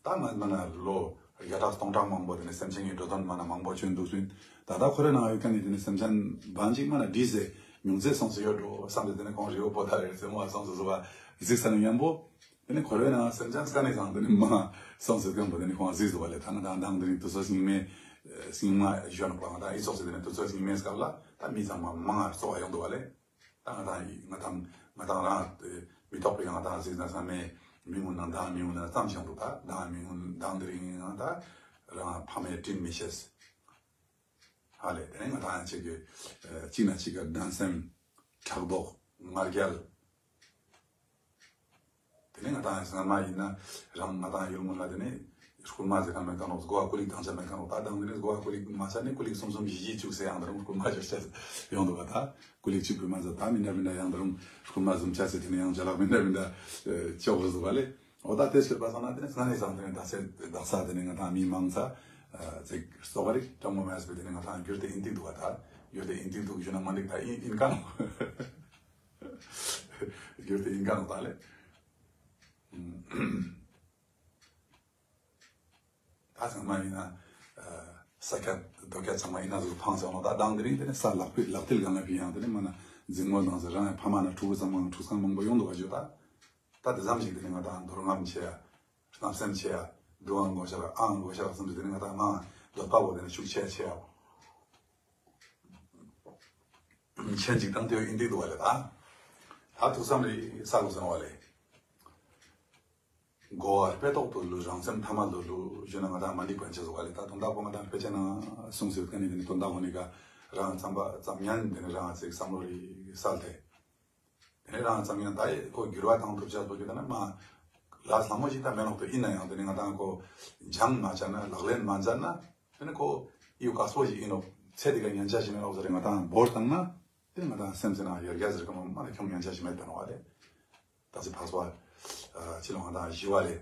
ད་ང་མ་ན་ལོ་བརྒྱ་ཕྲག་སྟོང་ཕྲག་མང་པོ་དེ་ནས་སེམས་ཅན་གྱི་འགྲོ་དོན་མ་ན་མང་པོ་བྱོན་འདུག་ཟིན། ད་ད་ཁོ་རེ་ནང་ཡོད་མཁན་ནི་དེ་ནས་སེམས་ཅན་བན་གཅིག་མ་ན་བྲིས་སེ་ཉུང་ཚེ་སོང་སེ་ཡོད་འགྲོ་བསམ་སྟེ་དེ་ནས་ཁོང་རི་བོ་པོ་ཏ་རེ་སེ་མོ་སོང་སེ་བཟོ་བ་གཟིགས་ས་ནས་མཉམ་པོ། དེ་ནས་འཁོར་བའི་ནང་སེམས་ཅན་དཀའ་ནས་ཀྱང་དེ་ནས་མ་སོང་ཟེར་མཁན་པོ་དེ་ནས་ཁོང་གཟིགས་འདུག་བ་ལས་ད་ང་དང་དང་དེ་རིང་དུས་ཚོད་སྙིགས་མའི་ སྙིང་མ་གཞོན་པ་ང་དང་ཨི་ཙོགས་ཟེར་དེ་ནས་དུས་ཚོད་སྙིང་མའི་སྐབས་ལ་ད་མི་ཚང་མ་མང་ང་གཙོ་བ་ཡོང་འདུག་བ་ལེ། ད་ང་དང་ང་དང་ང་དང་རང་མི་ཐོག་པའི་ང་དང་གཟིགས་ན་ཚང་མས་མི་ངུ་ན་མདང་མི་ངུ་ན་ཙམ་ཞིག་འདུག་ད་མདང་མི་ངུ་མདང་དེ་རིང་ང་ད་རང་ཕ་མའི་དྲིན་མི་ཤེས། ཧ་ལས་དེ་ནས་ང་དང་ཅིག་གི་གཅིག་ན་གཅིག་གི་འགྲན་སེམས་ཕྲག་དོག་ང་རྒྱལ། དེ་ནས་ང་དང་སྔ་མ་ཡིན་ན་རང་ང་དང་ཡུལ་སྔོན་ལ་དེ་ནས་རྐུན་མ་ཟེར་མཁན་མེད་མཁན་རོགས་གོ་བ་ཀུ་ལིག་དང་ཆ་མེད་མཁན་རོགས་ད་དང་དེ་ནས་གོ་བ་ཀུ་ལིག་མ་ཆ་ནས་ཀུ་ལིག་གསུམ་གསུམ་བཞི་བཞི་བཅུག་ཟེར་ཡང་ད་རུང་རྐུན་མ་བཅུ་ཆ་ཡོང་འདུག་བ། ད་ཀུ་ལིག་བཅུག་པའི་མ་ཟད་ད་མི་འདྲ་མི་འདྲ་ཡང་ད་རུང་རྐུན་མ་གསུམ་ཆ་ཟེར་དེ་ནས་ཡང་ཅ་ལག་མི་འདྲ་མི་འདྲ་ཅོག་རུ་འདུག་བ་ལེ། འོ་ད་དེ་ཤོད་པ་སང་ན་དེ་ནས་སྔ་ནས་སང་དེ་ནས་ད་སེ་ད་ས་དེ་ནས་ང་དང་མི་མང་ས་ཅིག་སོ་བ་རིག་སྤྲང་མོ་མེད་པའི་དེ་ནས་ང་དང་རྒྱུར་དེ་ཨིན་ཏིག་འདུག་བ། ད་རྒྱུར་དེ་ཨིན་ཏིག་འདུག་ཞུ་ན་མ་འགྲིག་ད་ཨིན་ཨིན་ཀ་ནོ། རྒྱུར་དེ་ཨིན་ཀ་ནོ་ད་ལེ། ད་ཚང་མ་ཡིན་ན། ས་སྐྱ་རྡོ་སྐྱ་ཚང་མ་ཡིན་ན་ཟུར་ཕངས་ཚང་ལོ་ད་དང་དེ་རིང་དེ་ནས་ས་ལག་ཕུད་ལག་མཐིལ་གང་ལ་ཕི་ཡང་དེ་ནས་མ་ན་འཛིང་མོ་དང་ཟེར་རང་ཕ་མ་ན་ཕྲུ་གུ་ཚང་མ་ཕྲུག་ཚང་མང་པོ་ཡོང་འདུག་བ་བརྗོད་ད། ད་དེ་ཙམ་ཞིག་དེ་ནས་ང་དང་འདོར་རྔམ་ཆེ་ཡ། བརྣབ་སེམས་ཆེ་ཡ། སྡུག་ཨང་དགོས་ཤ་ར་ཨང་དགོས་ཤ་ར་བསམ་དུས་དེ་ནས་ང་དང་མ་འདོད་པ་བོ་དེ་ནས་ཤུགས་ཆེ་ཡ་ཆེ་ཡ། མཆན་གཅིག་དང་དེ་ཡིན་འདི་འདུག་བ་ལེ་ད། ད་ཐུགས་བསམ་རེ་ས་ལོ་ཟེར་བ་ལེ། གོ་བ་དཔེ་ཐོག་ཏུ་ལུས་རང་སེམས་ཐ་མ་ལུ་ལུ་ཞུ་ན་ང་དང་མ་འགྲིག་པ་ཆེ་བཟོ་བ་ལེ་ད་དོན་དག་པོ་ང་དང་དཔེ་ཆ་ན་གསུངས་ཟེར་ཀ་ནི་དེ་ནི་དོན་དག་པོ་ནི་ཀ་རང་ཙམ་པ་ཙམ་ཉན་དེ་ནི་རང་ཚིག་བསམ་བློ་རེ་སལ་ཏེ། དེ་ནས་རང་ཙམ་ཡང་ད་ཡི་ཁོ་འགྱུར་བ་བཏང་ཐུབ་ཅག་པོ་གི་ད་ན་མ། ལ་ལྷ་མོ་ཞིག་ད་མེད་ནོག་ཏུ་ཡིན་ན་ཡང་དེ་ནས་ང་དང་ཁོ་སྦྱང་མ་བྱ་ན་ལག་ལེན་མ་མཛད་ན་དེ་ནས་ཁོ་ཡུ་དཀའ་སྤོ་ཞིག་ཡིན་ནོག་ཚེ་འདི་ག་ཉན་ཆ་ཞིག་མེད་ནོག་ཟེར་ང་དང་འབོར་བཏང་ན་དེ་ནས་ང་དང་སེམས་ཟེར་ན་ཡར་རྒྱས་ཟེར་ག་མ་མ་ལ་ཁྱོང་ཉན་ཆ་ཞིག་མེད་ད་ནོག་བ་ལེ། ད་ཚེ་འཕགས་པ་ཕྱི་ལོ་ང་དང་ཞི་བ་ལེ།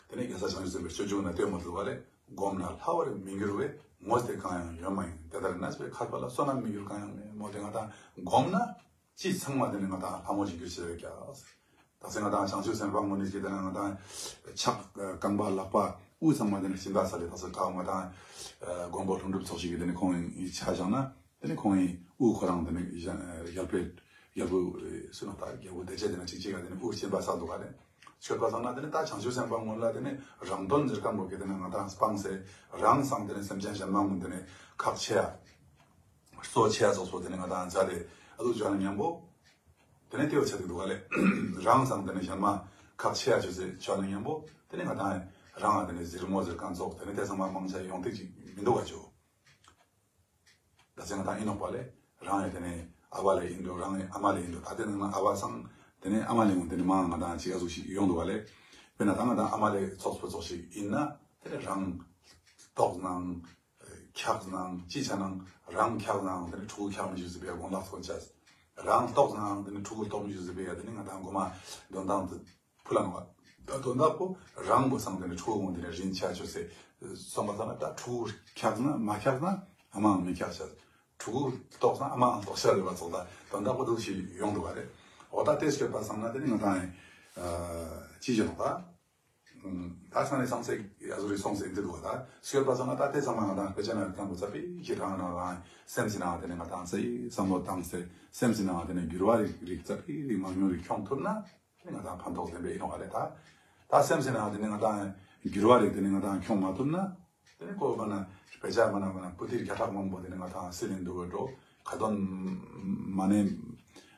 དེ་ནས་རྒྱལ་སྲས་བྱང་ཆུབ་སེམས་དཔའི་སྤྱོད་འཇུག་ན་ལྟོས་མ་ཐུབ་བ་ལེ། བསྒོམས་ན་ལྷ་བར་མི་འགྱུར་བས་ངོ་དེ་གང་ཡང་ཡོད་མ་ཡིན། དེ་ལྟར་གནས་པའི་མཁས་པ་ལ་བསོད་ནམས་མི་འགྱུར་གང་ཡང་མེད་མོ། དེ་ང་དང་བསྒོམས་ན། ཅི་ཚང་མ་དེ་ནི་ང་དང་ལྷ་མོ་ཞིག་གྱུར་ཆེ་བའི་ཀྱག་ད་ཚེ་ང་དང་བྱང་ཆུབ་སེམས་དཔའ་དངོས་གནས་ཀྱི་དེ་ན་ང་དང་ཕྱག་རྐང་པ་ལག་པ་དབུ་ཚང་མ་དེ་ནི་སྦྱིན་པ་ས་ལེ། ད་ཚེ་ཀ་ང་དང་མགོན་པོ་ལྷུན་གྲུབ་ཚོགས་ཞིག་གི་དེ་ནི་ཁོང་ཡི་ཆ་བཞག་ན་དེ་ནི་ཁོང་ཡི་དབུ་ཁོ་རང་དེ་ནི་རྒྱལ་པོའི་རྒྱལ་པོ་སུ་ན་ད་རྒྱལ་པོ་བདེ་བྱེད་དེ་ན་ཅིག་ཅིག་ག་དེ་ནི་དབུ་སྦྱིན་པ་ས་འདུག་ག་དེ་ཆོས་པ་ཚང་ན་དེ་ནི་ད་བྱང་ཆུབ་སེམས་དཔའ་དངོས་ལ་དེ་ནི་རང་དོན་ཟེར་ཁམ་བོ་གི་དེ་ནི་ང་དང་སྤངས་སེ་རང་སང་དེ་ནི་སེམས་ཅན་གཞན་མ་ངུ་དེ་ནི་ཁག་ཆེ་ཡ། གཙོ་ཆེ་ཡ་ཚོགས་ཚོགས་དེ་ནི་ང་དང་མཛའ་དེ་ཨ་ལུ་ཅོ་ནི་མཉམ་པོ། དེ་ནས་ལྟེ་བ་ཆ་དེ་འདུག་ག་ལེ། རང་སང་དེ་ནས་གཞན་མ་ཁག་ཆེ་ཡ་ཆོས་སེ་ཆོས་ནི་མཉམ་པོ་དེ་ནས་ང་དང་རང་ང་དེ་ནས་ཟིར་མོ་ཟིར་གང་ཚོགས་དེ་ནས་དེ་ཚང་མ་མང་ཆེ་ཡོང་ཐིག་ཅིག་མི་འདུག་ག་ཆོ། ད་ཚེ་ང་དང་ཡིན་ནོག་པ་ལེ། རང་ཡ་དེ་ནས་ཨ་བ་ལེ་ཡིན་འགྲོ་རང་ཡ་ཨ་མ་ལེ་ཡིན་འགྲོ་ད་དེ་ནང་ན་ཨ་བ་སང་དེ་ནས་ཨ་མ་ལེ་ཡོང་དེ་ནས་མ་ང་དང་ཅིག་ཨ་ཟུག་ཞིག་ཡོང་འདུག་ག་ལེ། དཔེར་ན་ད་ང་དང་ཨ་མ་ལེ་ཚོགས་པོ་ཚོགས་ཞིག་ཡིན་ན་དེ་ནས་རང་ལྟོགས་ནང་འཁྱག་ནང་ཅི་ཆ་ནང་རང་འཁྱག་ནང་དེ་ནི་ཕྲུ་གུ་འཁྱག་མི་ཞུ་ཟི་བེ་དགོངས་དག་ཐོན་ཆ། རང་ལྟོགས་ནང་དེ་ནི་ཕྲུ་གུ་ལྟོགས་མི་ཞུ་ཟི་བེ་དེ་ནི་ང་དང་གོ་མ་དོན་དང་དུ་ཕུ་ལ་ནོ། ད་དོན་དག་པོ་རང་མོ་སང་དེ་ནི་ཕྲུ་གུ་ངོ་དེ་ནི་རིན་ཆ་ཆོ་སེ་སོང་པ་ཐ་ན་ད་ཕྲུ་གུ་འཁྱག་ན་མ་འཁྱག་ན་ཨ་མའང་མི་འཁྱག་ཆ། ཕྲུ་གུ་ལྟོགས་ན་ཨ་མའང་ལྟོགས་ཆ་རེ་བ་ཚོགས་ད་དོན་དག་པོ་འདུག་ཞིག་ཡོང་འདུག་ག་རེད། འོ་ད་དེ་སྐྱོད་པ་སང་ན་དེ་ནི་ང་དང་ཅི་བྱེད་ནོ་ད། ད་ཚང་ནས་སང་སེ་ཡ་ཟུ་རི་སོང་སེ་འདི་འདུག་བ་ད་སྐྱོད་པ་ཚང་ན་ད་དེ་ཚང་མ་ང་དང་དཔེ་ཆ་ན་ཡོད་ཁང་བུ་ཚ་པི་ཞི་རང་ན་རང་སེམས་སི་ནང་དེ་ནས་ང་དང་སེ་བསམ་བློ་བཏང་སེ་སེམས་སི་ནང་དེ་ནས་འགྱུར་བ་རིག་རིག་ཚ་པི་རིག་མང་ཉུང་རིག་ཁྱོང་ཐུབ་ན་དེ་ནས་ང་དང་ཕན་ཐོགས་ལྡན་པའི་ཡིན་ནོ་ག་རེད་ད། ད་སེམས་སི་ནང་དེ་ནས་ང་དང་འགྱུར་བ་རིག་དེ་ནས་ང་དང་ཁྱོང་མ་ཐུབ་ན། དེ་ནས་ཁོ་མ་ན་དཔེ་ཆ་མ་ན་མ་ན་པུ་ཏིར་བརྒྱ་ཕྲག་མང་པོ་དེ་ནས་ང་དང་སེ་ལེན་འདུག་འགྲོ་ཁ་དོན་མ་ནས་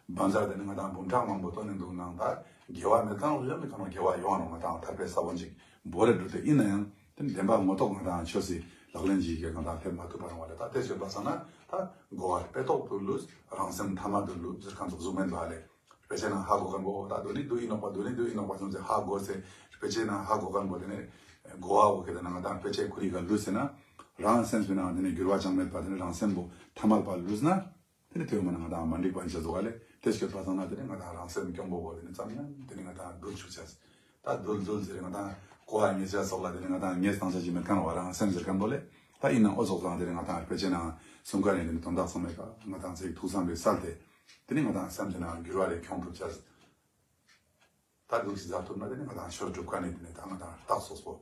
བན་ཛར་དེ་ནས་ང་དང་འབུམ་ཕྲག་མང་པོ་བཏོན་ནས་འདུག་ནང་ད་དགེ་བ་མེད་གང་རུ་ཡང་མེད་གང་རུ་དགེ་བ་ཡོང་ནོ་ང་དང་ཐར་པའི་ས་བོན་ཅིག་བོར་རེ་འགྲོ་དེ་ཡིན་ན་ཡང་དེ་ནས་བདེན་པ་ངོ་ཐོག་ང་དང་ཆོས་སི་ལག་ལེན་ཅིག་གི་ང་དང་ཐེབས་མ་ཐུབ་པ་རང་བ་ལས་ད་དེ་བྱེད་པ་ས་ན་ད་གོ་བ་དཔེ་ཐོག་ཏུ་ལུས་རང་སེམས་ཐ་མ་དུ་ལུས་ཟེར་ཁ་འཛུགས་འཛུགས་མེད་པ་ལས། དཔེ་ཆ་ནང་ཧ་གོ་མཁན་པོ་ད་དོན་ནི་དུ་ཡིན་ནོག་པ་དོན་ནི་དུ་ཡིན་ནོག་པ་སོང་ཚེ་ཧ་གོ་ཚེ་དཔེ་ཆའི་ནང་ཧ་གོ་མཁན་པོ་དེ་ནི་གོ་བ་འོ་ཁེ་དེ་ནང་ད་དཔེ་ཆའི་ཁུ་རི་ག་ལུས་ཟེར་ན་རང་སེམས་པའི་ནང་དེ་ནི་འགྱུར་བ་ཅང་མེད་པ་དེ་ནི་རང་སེམས་པོ་ཐ་མལ་པ་ལུས་ན་དེ་ནི་དེ་མ་ནང་ད་མ་འགྲིག་པ་འཇལ་ཟོ་ག་ལེ་དེ་སྐྱོད་པ་སང་ན་དེ་ནི་ང་ད་རང་སེམས་སྐྱོང་པོ་བོ་དེ་ནི་ཙམ་ཡང་དེ་ནི་ང་ད་འདུལ་ཆུག་ཆ་ད་འདུལ་འདུལ་ཟེར་ང་ད་གོ་བ་ངེས་ཆ་སོགས་ལ་དེ་ནི་ང་ད་ངེས་སྟངས་ཆ་ཅི་མེད་གང་བ་རང་སེམས་ཟེར་མཁན་པོ་ལེ་ད་ཡིན་ན་ཨོ་ཚོགས་སང་དེ་ནི་ང་ད་དཔེ་ཆའི་ནང་གསུང་མཁན་ནི་དེ་ནི་དོན་དག་ཚང་མེད་ཀ་ང་ད་ཚེ་ཐུགས་བསམ་པའི་སལ་ཏེ། དེ་ནི་ང་དང་སེམས་ཅན་ནང་འགྱུར་བ་རེ་ཁྱོང་ཐུབ་ཆ། ད་འདུག་ཅི་མཛད་ཐུབ་ན་དེ་ནི་ང་དང་ཆོས་སྒྲུབ་ཁ་ནས་དེ་ནི་ད་ང་དང་རྟགས་སོ་སོ།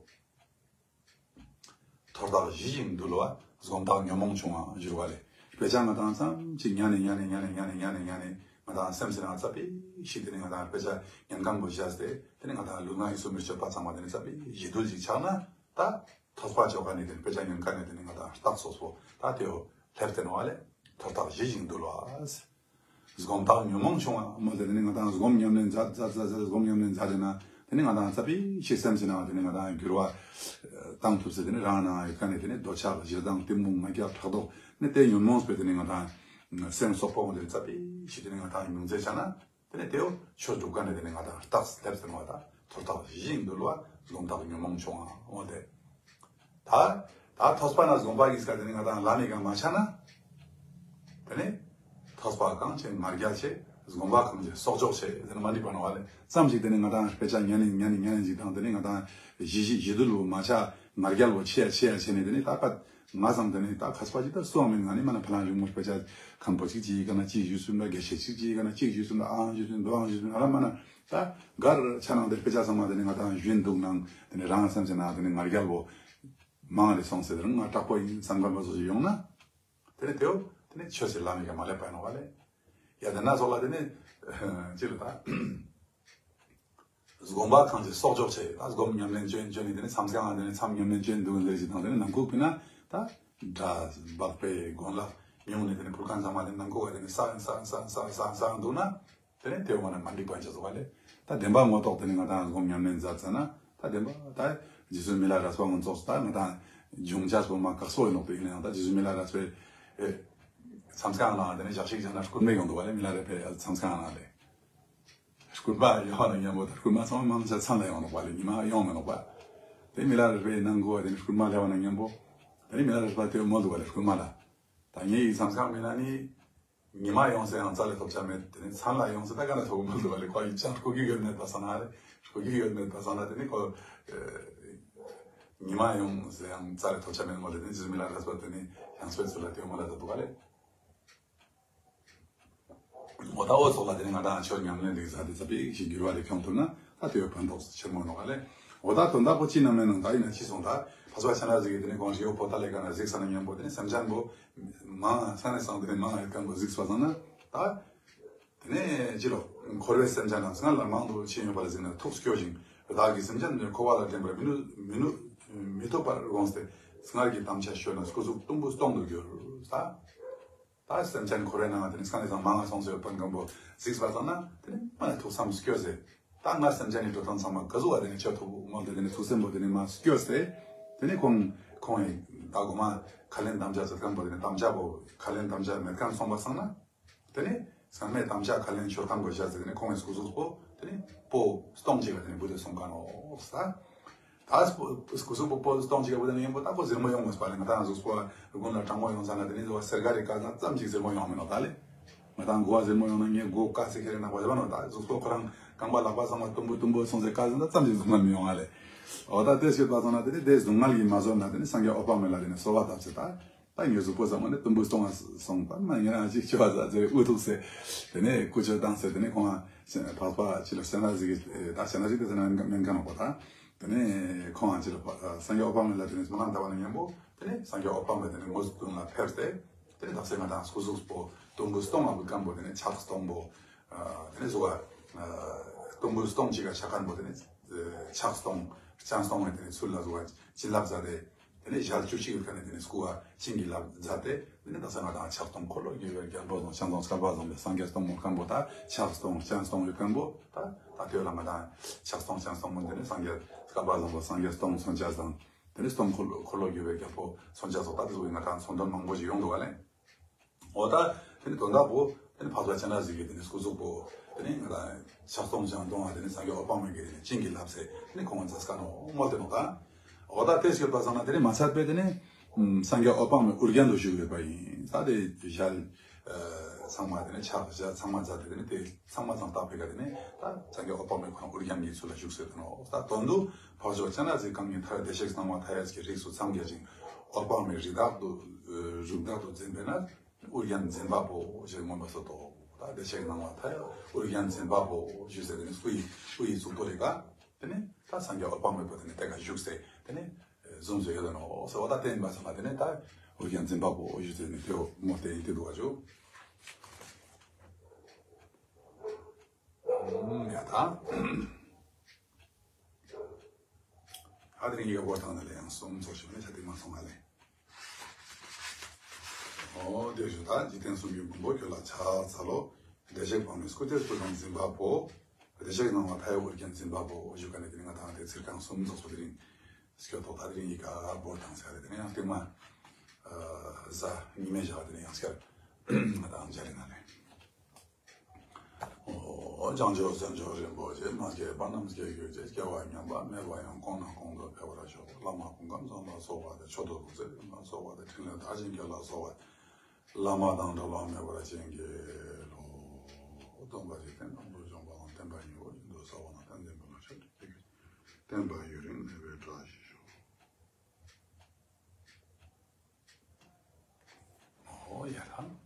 མཐོ་རྟགས་ཞི་ཞིང་དུལ་བ་སྒོམ་རྟགས་ཉོན་མོངས་ཆུང་བ་འགྱུར་བ་ལས། དཔེ་ཆ་ང་དང་ཙམ་ཅིག་ཉན་ནས་ཉན་ནས་ཉན་ནས་ཉན་ནས་ཉན་ནས་ཉན་ནས་ང་དང་སེམས་ཅན་ནང་ཙ་པིག་ཞིག་དེ་ནི་ང་དང་དཔེ་ཆ་ཉན་མཁན་པོ་བཞག་སྟེ་དེ་ནི་ང་དང་ལུས་ངག་ཡིད་གསུམ་མི་སྤྱོད་པ་ཚང་མ་དེ་ནི་ཙ་པིག་ཞི་དུལ་ཅིག་ཆགས་ན་ད། ཐོས་པ་བྱེད་མཁན་ནི་དེ་ནི་དཔེ་ཆ་ཉན་མཁན་ནི་དེ་ནི་ང་དང་རྟགས་སོ་སོ་ད་དེའོ་སླེབས་ཏེ་ནོ་བ་ལས། ཐོས་རྟགས་ཞི་ཞིང་དུལ་བ། སྒོམ་རྟགས་ཉོན་མོངས་ཆུང་བ་མོ་དེ་ནི་ང་དང་སྒོམ་ཉམས་ལེན་མཛད་མཛད་མཛད་མཛད་སྒོམ་ཉམས་ལེན་མཛད་དེ་ན་དེ་ནི་ང་དང་ཙ་པིག་ཤིག་སེམས་ཅན་ན་དེ་ནི་ང་དང་འགྱུར་བ་བཏང་ཐུབ་ཟེར། དེ་ནི་རང་ནང་ཡོད་མཁན་ནི་དེ་ནི་འདོད་ཆགས་ཞེ་སྡང་གཏི་མུག་ང་རྒྱལ་ཕྲག་དོག་ནི་དེ་ཉོན་མོངས་པའི་དེ་ནི་ང་དང་སེམས་སོག་པོ་འོང་དེ་ནི་ཙ་པིག་ཤིག་དེ་ནི་ང་དང་ཉུང་ཙེ་ཆ་ན། དེ་ནས་དེའོ་ཆོས་སྒྲུབ་མཁན་ནི་དེ་ནི་ང་དང་རྟགས་སླེབས་ཟེར་ནོ་བ་ད། ཐོས་རྟགས་ཞི་ཞིང་དུལ་བ། སྒོམ་རྟགས་ཉོན་མོངས་ཆུང་བ་འོ་དེ། ད་ད་ཐོས་པ་ན་སྒོམ་པ་གཉིས་ཀ་དེ་ནི་ང་དང་ལམ་གཉིས་ཀ་མ་ཆགས་ན། དེ་ནི་ཐོས་པ་གང་ཆེ་ང་རྒྱལ་ཆེ། སྒོམ་པ་གང་ཆེ་གསོག་འཇོག་ཆེ་ཟེར་ན་མ་འགྲིག་པ་ནོ་བ་ལས། ཙམ་ཞིག་དེ་ནི་ང་དང་དཔེ་ཆ་ཉན་ནི་ཉན་ནི་ཉན་ནི་ཞིག་དང་དེ་ནི་ང་དང་ཞི་ཞི་ཞི་དུལ་བོ་མ་ཆགས་ང་རྒྱལ་བོ་ཆེ་ཡ་ཆེ་ཡ་ཆེ་ནི་དེ་ནི་ད་ཀ་ང་ཚང་དེ་ནི་ད་མཁས་པ་ཅིག་ད་སུའང་མིན། ང་ནི་མ་ན་ཕ་ལང་རིང་མོ་དཔེ་ཆ་ཁམ་པོ་ཅིག་ཅིག་ག་ན་ཅིག་ཞུས་སུ་འདྲ་དགེ་བཤེས་ཅིག་ཅིག་ག་ན་ཅིག་ཞུས་སུ་འདྲ་ཨང་ཞུས་སུ་འདྲ་ཨང་ཞུས་སུ་འདྲ་ཨ་ལ་མ་ན་ད་གར་ཆ་ནང་དེ་དཔེ་ཆ་ཚང་མ་དེ་ནི་ང་དང་ཞུན་འདུག་ནང་དེ་ནི་རང་སེམས་ཅན་ན་དེ་ནི་ང་རྒྱལ་བོ་མང་རེ་སོང་ཟེར་རང་ང་དྲག་པོ་ཡིན་བསམ་མཁན་པ་སོ་སོ་ཡོང་ན་དེ་ནི་དེའོ་དེ་ནི་ཆོས་སི་ལམ་ཡིན་ག་མ་ལེབ་པ་ཡིན་ནོ་བ་ལས། ཡ་དེ་ན་ཚོགས་ལ་དེ་ནི་ཅི་ལ་ད། སྒོམ་པ་གང་ཅི་གསོག་འཇོག་བྱས། ད་སྒོམ་ཉམས་ལེན་བྱོན་བྱོན་ནས་དེ་ནས་མཚམས་སྐྱེངས་ལ་དེ་ནས་མཚམས་ཉམས་ལེན་བྱོན་འདུག་ལས་ཀྱི་དང་དེ་ནས་ནང་ཁུག་ཕི་ན་ད་དགྲ་འབག་པའི་དགོན་ལ་ཉུང་ནས་དེ་ནས་ཕུར་ཁ་མཚམས་མ་དེ་ནང་ཁུག་ག་དེ་ནས་ས་ས་ས་ས་ས་འདུག་ན་དེ་ནས་དེ་འོ་ན་མ་འགྲིག་པ་ཅི་བཟོ་བ་ལས། ད་བདེན་པ་ངོ་ཐོག་དེ་ནས་ང་དང་སྒོམ་ཉམས་ལེན་མཛད་ཙ་ན་ད་བདེན་པ་ད་རྗེ་བཙུན་མི་ལ་རས་པ་ངོ་ཚོགས་སུ་ད་ང་དང་འབྱུང་བྱ་སོ་མ་དཀག་སོ་ཡིན་ནོག་པ་ཡིན་ན་ཡང་ད་རྗེ་བཙུན་མི་ལ་རས་པའི་མཚམས་སྐྱེངས་ལ་དེ་ནས་ཞག་ཞིག་བྱས་ན་སྐུར་མེད་ཡོང་འདུག་བ་ལས། མི་ལ་རས་པའི་མཚམས་སྐྱེངས་ལ་ལས། སྐུར་མ་ཡོང་བ་ན་མཉམ་པོ་ད་སྐུར་མ་ཚང་མ་མང་ཆ་ཚང་ལ་ཡོང་ནོག་པ་ལས། ཉི་མ་ཡོང་མི་ནོག་པ། དེ་མི་ལ་རས་པའི་ནང་གོ་བ་དེ་ནི་སྐུར་མ་ལས་བ་ན་མཉམ་པོ། དེ་ནི་མི་ལ་རས་པ་དེ་མོལ་འདུག་པ་ལས་སྐུར་མ་ལ། ད་ངའི་ཡིག་མཚམས་སྐྱེངས་མེད་ན་ནི། ཉི་མ་ཡོང་ཟེར་ཡང་རྩ་ལས་ཐོབ་ཆ་མེད། དེ་ནི་མཚན་ལ་ཡོང་ཟེར་ད་ག་ནས་ཐོབ་མོལ་འདུག་པ་ལས། ཁོ་ཡིག་ཅང་སྐུ་གི་ཡོད་མེད་པ་སང་ན་རེ། སྐུ་གི་ཡོད་མེད་པ་སང་ན་དེ་ནི་ཁོ། ཉི་མ་ཡོང་ཟེར་ཡང་རྩ་ལས་ཐོབ་ཆ་མེད་མོལ་ལས། དེ་ནི་རྗེ་བཙུན་མི་ལ་རས་པ་དེ་ནི་ཡང་སྤེལ་ཚུལ་ལ་དེ་མོལ་ལ་ད་འདུག་པ་ལས། འོ་ད་འོ་ཚོགས་ལ་དེ་ནི་ང་དང་ཆོས་ཉམས་ལེན་རིག་ས་དེ་ཚ་པིག་ཞིག་འགྱུར་བ་རེ་ཁྱོང་ཐུབ་ན་ད་དེ་ཕན་ཐོགས་ཆེན་མོ་ནོག་ལས། འོ་ད་དོན་དག་པོ་ཅི་ནམ་མེད་ནང་ད་ཡིན་ན་ཅི་སོང་ད་ཕ་སུ་བ་ཆ་ན་ཟིག་གི་དེ་ནི་གོང་ཞིག་ཡོ་ཕོ་ད་ལས་ཀ་ན་གཟིགས་ས་ན་མཉམ་པོ་དེ་ནི་སེམས་ཅན་པོ་མང་ས་ནས་སང་དེ་ནི་མང་ཡོད་མཁན་པོ་གཟིགས་པ་སང་ན་ད། དེ་ནས་ཅི་ལོ། འཁོར་བའི་སེམས་ཅན་རྣམས་སྔར་ལས་མང་དུ་ཕྱིན་ཡོད་པར་གཟིགས་ནས་ཐུགས་སྐྱོ་ཞིང་། བདག་གིས་སེམས་ཅན་འཁོར་བ་ལས་འདྲེན་པར་མི་ནུས་མི་ནུས་མི་ཐུབ་པར་དགོངས་ཏེ་སྔར་གྱི་དམ་བཅའ་བཞེས་ནས་སྐུ་གཟུགས་དུམ་བུ་སྟོང་དུ་གྱུར། ད་ད་སེམས་ཅན་འཁོར་བའི་ནང་དེ་ནས་སྔར་ལས་ཀྱང་མང་ང་སོང་ཟེར་བའི་ཕན་གང་པོ་གཟིགས་པ་ཙམ་ན་དེ་ནས་མ་ནས་ཐུགས་བསམ་སྐྱོ་ཟེར། ད་སྔར་སེམས་ཅན་ནི་འགྲོ་དོན་ཚང་མ་ག་ཟུག་བ་དེ་ནས་ཆོག་ཐུབ་མོལ་ཏེ་དེ་ནས་ཐུགས་སེམས་པོ་དེ་ནས་མ་སྐྱོ་ཟེར། དེ་ནས་ཁོང་ཁོང་ཡིན་ད་གོ་མ་ཁ་ལན་དམ་བཅའ་ཟེར་མཁན་པོ་དེ་ནས་དམ་བཅའ་པོ་ཁ་ལན་དམ་བཅའ་མེད་མཁན་སོང་པ་སང་ན། དེ་ནས་ཚང་མས་དམ་བཅའ་ཁ་ལན་འཆོར་ཁམས་དགོས་བྱ་ཟེར་ནས་ཁོང་གི་སྐུ་གཟུགས་པོ་དེ་ནས་པོ་སྟོང་གཅིག་ག་དེ་ནས་བུ་དེ་སོང་ག་ནོ་ས། ད་སྐུ་གཟུགས་པོ་པོ་སྟོང་གཅིག་ག་བུ་དེ་ནས་ཡིན་པོ་ད་ཁོ་ཟེར་མོ་ཡོང་མོས་པ་ལས། ང་དང་གཟུགས་པོ་དགུན་ལ་གྲང་མོ་ཡོང་ས་ན་དེ་ནས་བཟོ་བ་སེར་ག་རེ་དཀར་ས་ཙམ་ཅིག་ཟེར་མོ་ཡོང་མི་ནོ་ད་ལས། ང་དང་མགོ་བ་ཟེར་མོ་ཡོང་ན་ངས་མགོ་དཀར་ཟེར་ཁེ་རེ་ནག་པ་ཟེར་བ་ནོ། ད་གཟུགས་པོ་ཁོ་རང་རྐང་པ་ལག་པ་ཚང་མ་དུམ་བུ་དུམ་བུ་སོང་ཚེ་དཀར་ཟེར་ན་ཙམ་ཅིག་གཟུགས་ངལ་མི་ཡོང་ང་ལས། འོ་ད་དེ་ཤེས་པ་སོང་ན་དེ་ནས་དེ་གཟུགས་ངལ་གྱིས་མ་བཟོད་ན་དེ་ནས་སངས་རྒྱས་འོད་དཔག་མེད་ལ་དེ་ནས་གསོལ་བ་བཏབ་ཚེ་ད། ད་ངའི་གཟུགས་པོ་ཟེར་མོ་ནི་དུམ་བུ་སྟོང་བ་སོང་ད་མ་ཉེ་རང་ཅིག་ཆོ་བ་ཟ་ཚེ་དབུ་ཐུག་ཟེར། དེ་ནས་ཀུ་ཅོ་བཏང་ཟེར། དེ་ནས་ཁོང་ཨ་འཕགས་པ་ཅི་ལ་སེ་ན་ཟིག་གི་ད་སེ་ན་ཟིག་དེ་སེ་ན་མེན་ཁ་ནོ་པོ་ད། དེ་ནས་ཁོང་ཨ་ཅི་ལ་སངས་རྒྱས་འོད་དཔག་མེད་ལ་དེ་ནས་སྨོན་ལམ་བཏབ་པ་ན་མཉམ་པོ་དེ་ནས་སངས་རྒྱས་འོད་དཔག་མེད་དེ་ནས་ངོས་སུ་ལ་ཕེབས་ཏེ། དེ་ནས་དག་ས་ང་དང་སྐུ་གཟུགས་པོ་དུམ་བུ་སྟོང་ལ་བུད་སྐམ་པོ་དེ་ནས་ཕྱག་སྟོང་པོ། དེ་ནས་གཟུགས་པ་དུམ་བུ་སྟོང་གཅིག་ག་ཆགས་མཁན་པོ་དེ་ནས་ཕྱག་སྟོང་སྤྱན་སྟོང་བའི་དེ་ནས་ཚུལ་ལ་གཟུགས་པ་བྱིན་རླབས་མཛད་དེ། དེ་ནས་ཞལ་བཅུ་གཅིག་ཡོད་མཁན་ནས་དེ་ནས་སྐུ་བ་བྱིན་གྱིས་བརླབས་མཛད་དེ། དེ་ནས་ད་ས་ང་དང་ཕྱག་སྟོང་འཁོར་ལོ་སྒྱུར་བའི་རྒྱལ་པོ་དང་ཕྱག་སྟོང་བསྐལ་པ་བཟང་པོའི་སངས་རྒྱས་སྟོང་མོ་སྐམ་པོ་ད་ཕྱག་སྟོང་སྤྱན་སྟོང་ཡོད་མཁན་པོ་ད་ད་དེ་ལ་ང་དང་ཕྱག་སྟོང་སྤྱན་སྟོང་མོ་དེ་ནས་སངས་རྒྱས་བསྐལ་པ་བཟང་པོ་སངས་རྒྱས་སྟོང་མཚོན་ཆ་དང་དེ་ནས་སྟོང་འཁོར་ལོ་འཁོར་ལོ་སྒྱུར་བའི་རྒྱལ་པོ་མཚོན་ཆ་སོགས་ད་དེ་ཚོ་ང་དང་མཚོན་དོན་མང་པོ་ཞིག་ཡོང་འདུག་བ་ལས། འོ་ད་དེ་ནི་དོན་དག་པོ་དེ་ནི་འཕགས་པ་སྤྱན་རས་གཟིགས་ཀྱི་དེ་ནི་སྐུ་གཟུགས་པོ་དེ་ནི་ང་ལ་ཕྱག་སྟོང་སྤྱན་སྟོང་བ་དེ་ནི་སངས་རྒྱས་འོད་དཔག་མེད་ཀྱི་དེ་ནི་བྱིན་གྱིས་བརླབས་སེ་དེ་ནི་ཁོང་མཛད་སྐད་ནོ་མོལ་ཏེ་ནོ་ད། འོ་ད་དེ་སྐྱོད་པ་སང་ན་དེ་ནི་མ་ཚད་པས་དེ་ནི་སངས་རྒྱས་འོད་དཔག་མེད་ཨོ་རྒྱན་དུ་བཞུགས་ཡོད་པ་ཡིན་ས། དེ་ཞལ་ཚང་མ་དེ་ནི་ཕྱག་ཞལ་ཚང་མ་མཛད་དེ་དེ་ནི་དེ་ཚང་མ་ཚང་བཏགས་པའི་ཀ་དེ་ནི་ད་སངས་རྒྱས་འོད་དཔག་མེད་ཁོང་ཨོ་རྒྱན་གྱི་ཚུལ་ལ་བཞུགས་སེ་དེ་ནོ་ད་དོན་དུ་འཕགས་མཆོག་སྤྱན་རས་གཟིགས་གང་ཉིད་མཐའ་ཡས་བདེ་གཤེགས་སྣང་བ་མཐའ་ཡས་ཀྱི་རིགས་སུ་འཚང་རྒྱ་ཞིང་འོད་དཔག་མེད་རིགས་བདག་ཏུ་རིགས་བདག་ཏུ་འཛིན་པས་ན། ཨོ་རྒྱན་འཛིན་པ་པོ་ཞེས་མངོན་པར་གསོལ་ཏོ། ད་བདེ་གཤེགས་སྣང་བ་མཐའ་ཡས་ཨོ་རྒྱན་འཛིན་པ་པོ་ཞེས་ཟེར་ནས་སྐུ་ཡི་སྐུ་ཡི་གཟུགས་པོ་རེ་ག་དེ་ནས་ད་སངས་རྒྱས་འོད་དཔག་མེད་པོ་དེ་ནས་དེ་ག་བཞུགས་སེ་དེ་ནས་བཟུང་བཟོས་ཡོད་ནོ་ཟེར་བ་ད་བསྟན་པ་ཚང་མ་དེ་ནས་ད་ཨོ་རྒྱན་འཛིན་པ་པོ་ཞེས་ཟེར་ནས་དེའོ་མོ་དེ་ཡིན་དེ་འདུག་བ་ཇོ། ཡ་ད། ཨ་དེ་རིང་ཡིག་ག་བོར་ཐང་ནས་ལས་ཡང་གསུམ་ཚོགས་ཤིག་ནས་ཆ་དེ་མ་སོང་ང་ལས། ཨོ་དེ་ཞུ་ད་འཇིག་རྟེན་གསུམ་གྱི་མགོན་པོ་ཁྱོད་ལ་ཕྱག་འཚལ་ལོ། བདེ་གཤེགས་དཔག་མེད་སྐུ་སྟེ་སྐུ་གསུམ་འཛིན་པ་པོ། བདེ་གཤེགས་སྣང་བ་མཐའ་ཡས་དབུ་རྒྱན་འཛིན་པ་པོ་ཞུ་ག་ནས་དེ་རིང་ང་ཐང་དེ་ཚིར་ཁང་གསུམ་ཚོགས་པ་དེ་རིང་སྐྱོ་ཐོག་ད་དེ་རིང་ཡིག་ག་བོར་ཐང་ཟེར་རེད། དེ་ནས་ཡང་སྟེང་མ་གཟའ་ཉི་མའི་ཞག་དེ་ནས་ཡང་སྐྱར་ང་ཐང་མཇལ་རེད་ན་ལས། ཨོ། བྱང་ཆུབ་སེམས་མཆོག་རིན་པོ་ཆེ། མ་སྐྱེས་པ་རྣམས་སྐྱེ་གྱུར་ཅིག། སྐྱེ་བ་ཉམས་པ་མེད་པ་ཡང་། གོང་ན་གོང་དུ་འཕེལ་བར་ཤོག། བླ་མ་སྐུ་ཁམས་བཟང་ལ་སོགས་པ་དང་། མཆོག་ཏུ་ཐུགས་བརྩེ་ལྡན་ལ་སོགས་པ་དང་། ཕྲིན་ལས་མཐར་ཕྱིན་རྒྱས་ལ་སོགས་པ། བླ་མ་དང་འབྲལ་བ་མེད་པར་བྱིན་གྱིས་རློབས། སྟོན་པ་འཇིག་རྟེན་དང་དུ་བྱུང་བའང་། བསྟན་པ་ཡིན་ནོ་ཡུན་དུ་གསལ་བ་དང་། བསྟན་འཛིན་ཀུན་ལ་ཕྱག་འཚལ་བསྟན་པ་ཡུན་རིང་གནས་པའི་བཀྲ་ཤིས་ཤོག། ཨོ་ཡ་ལྷ།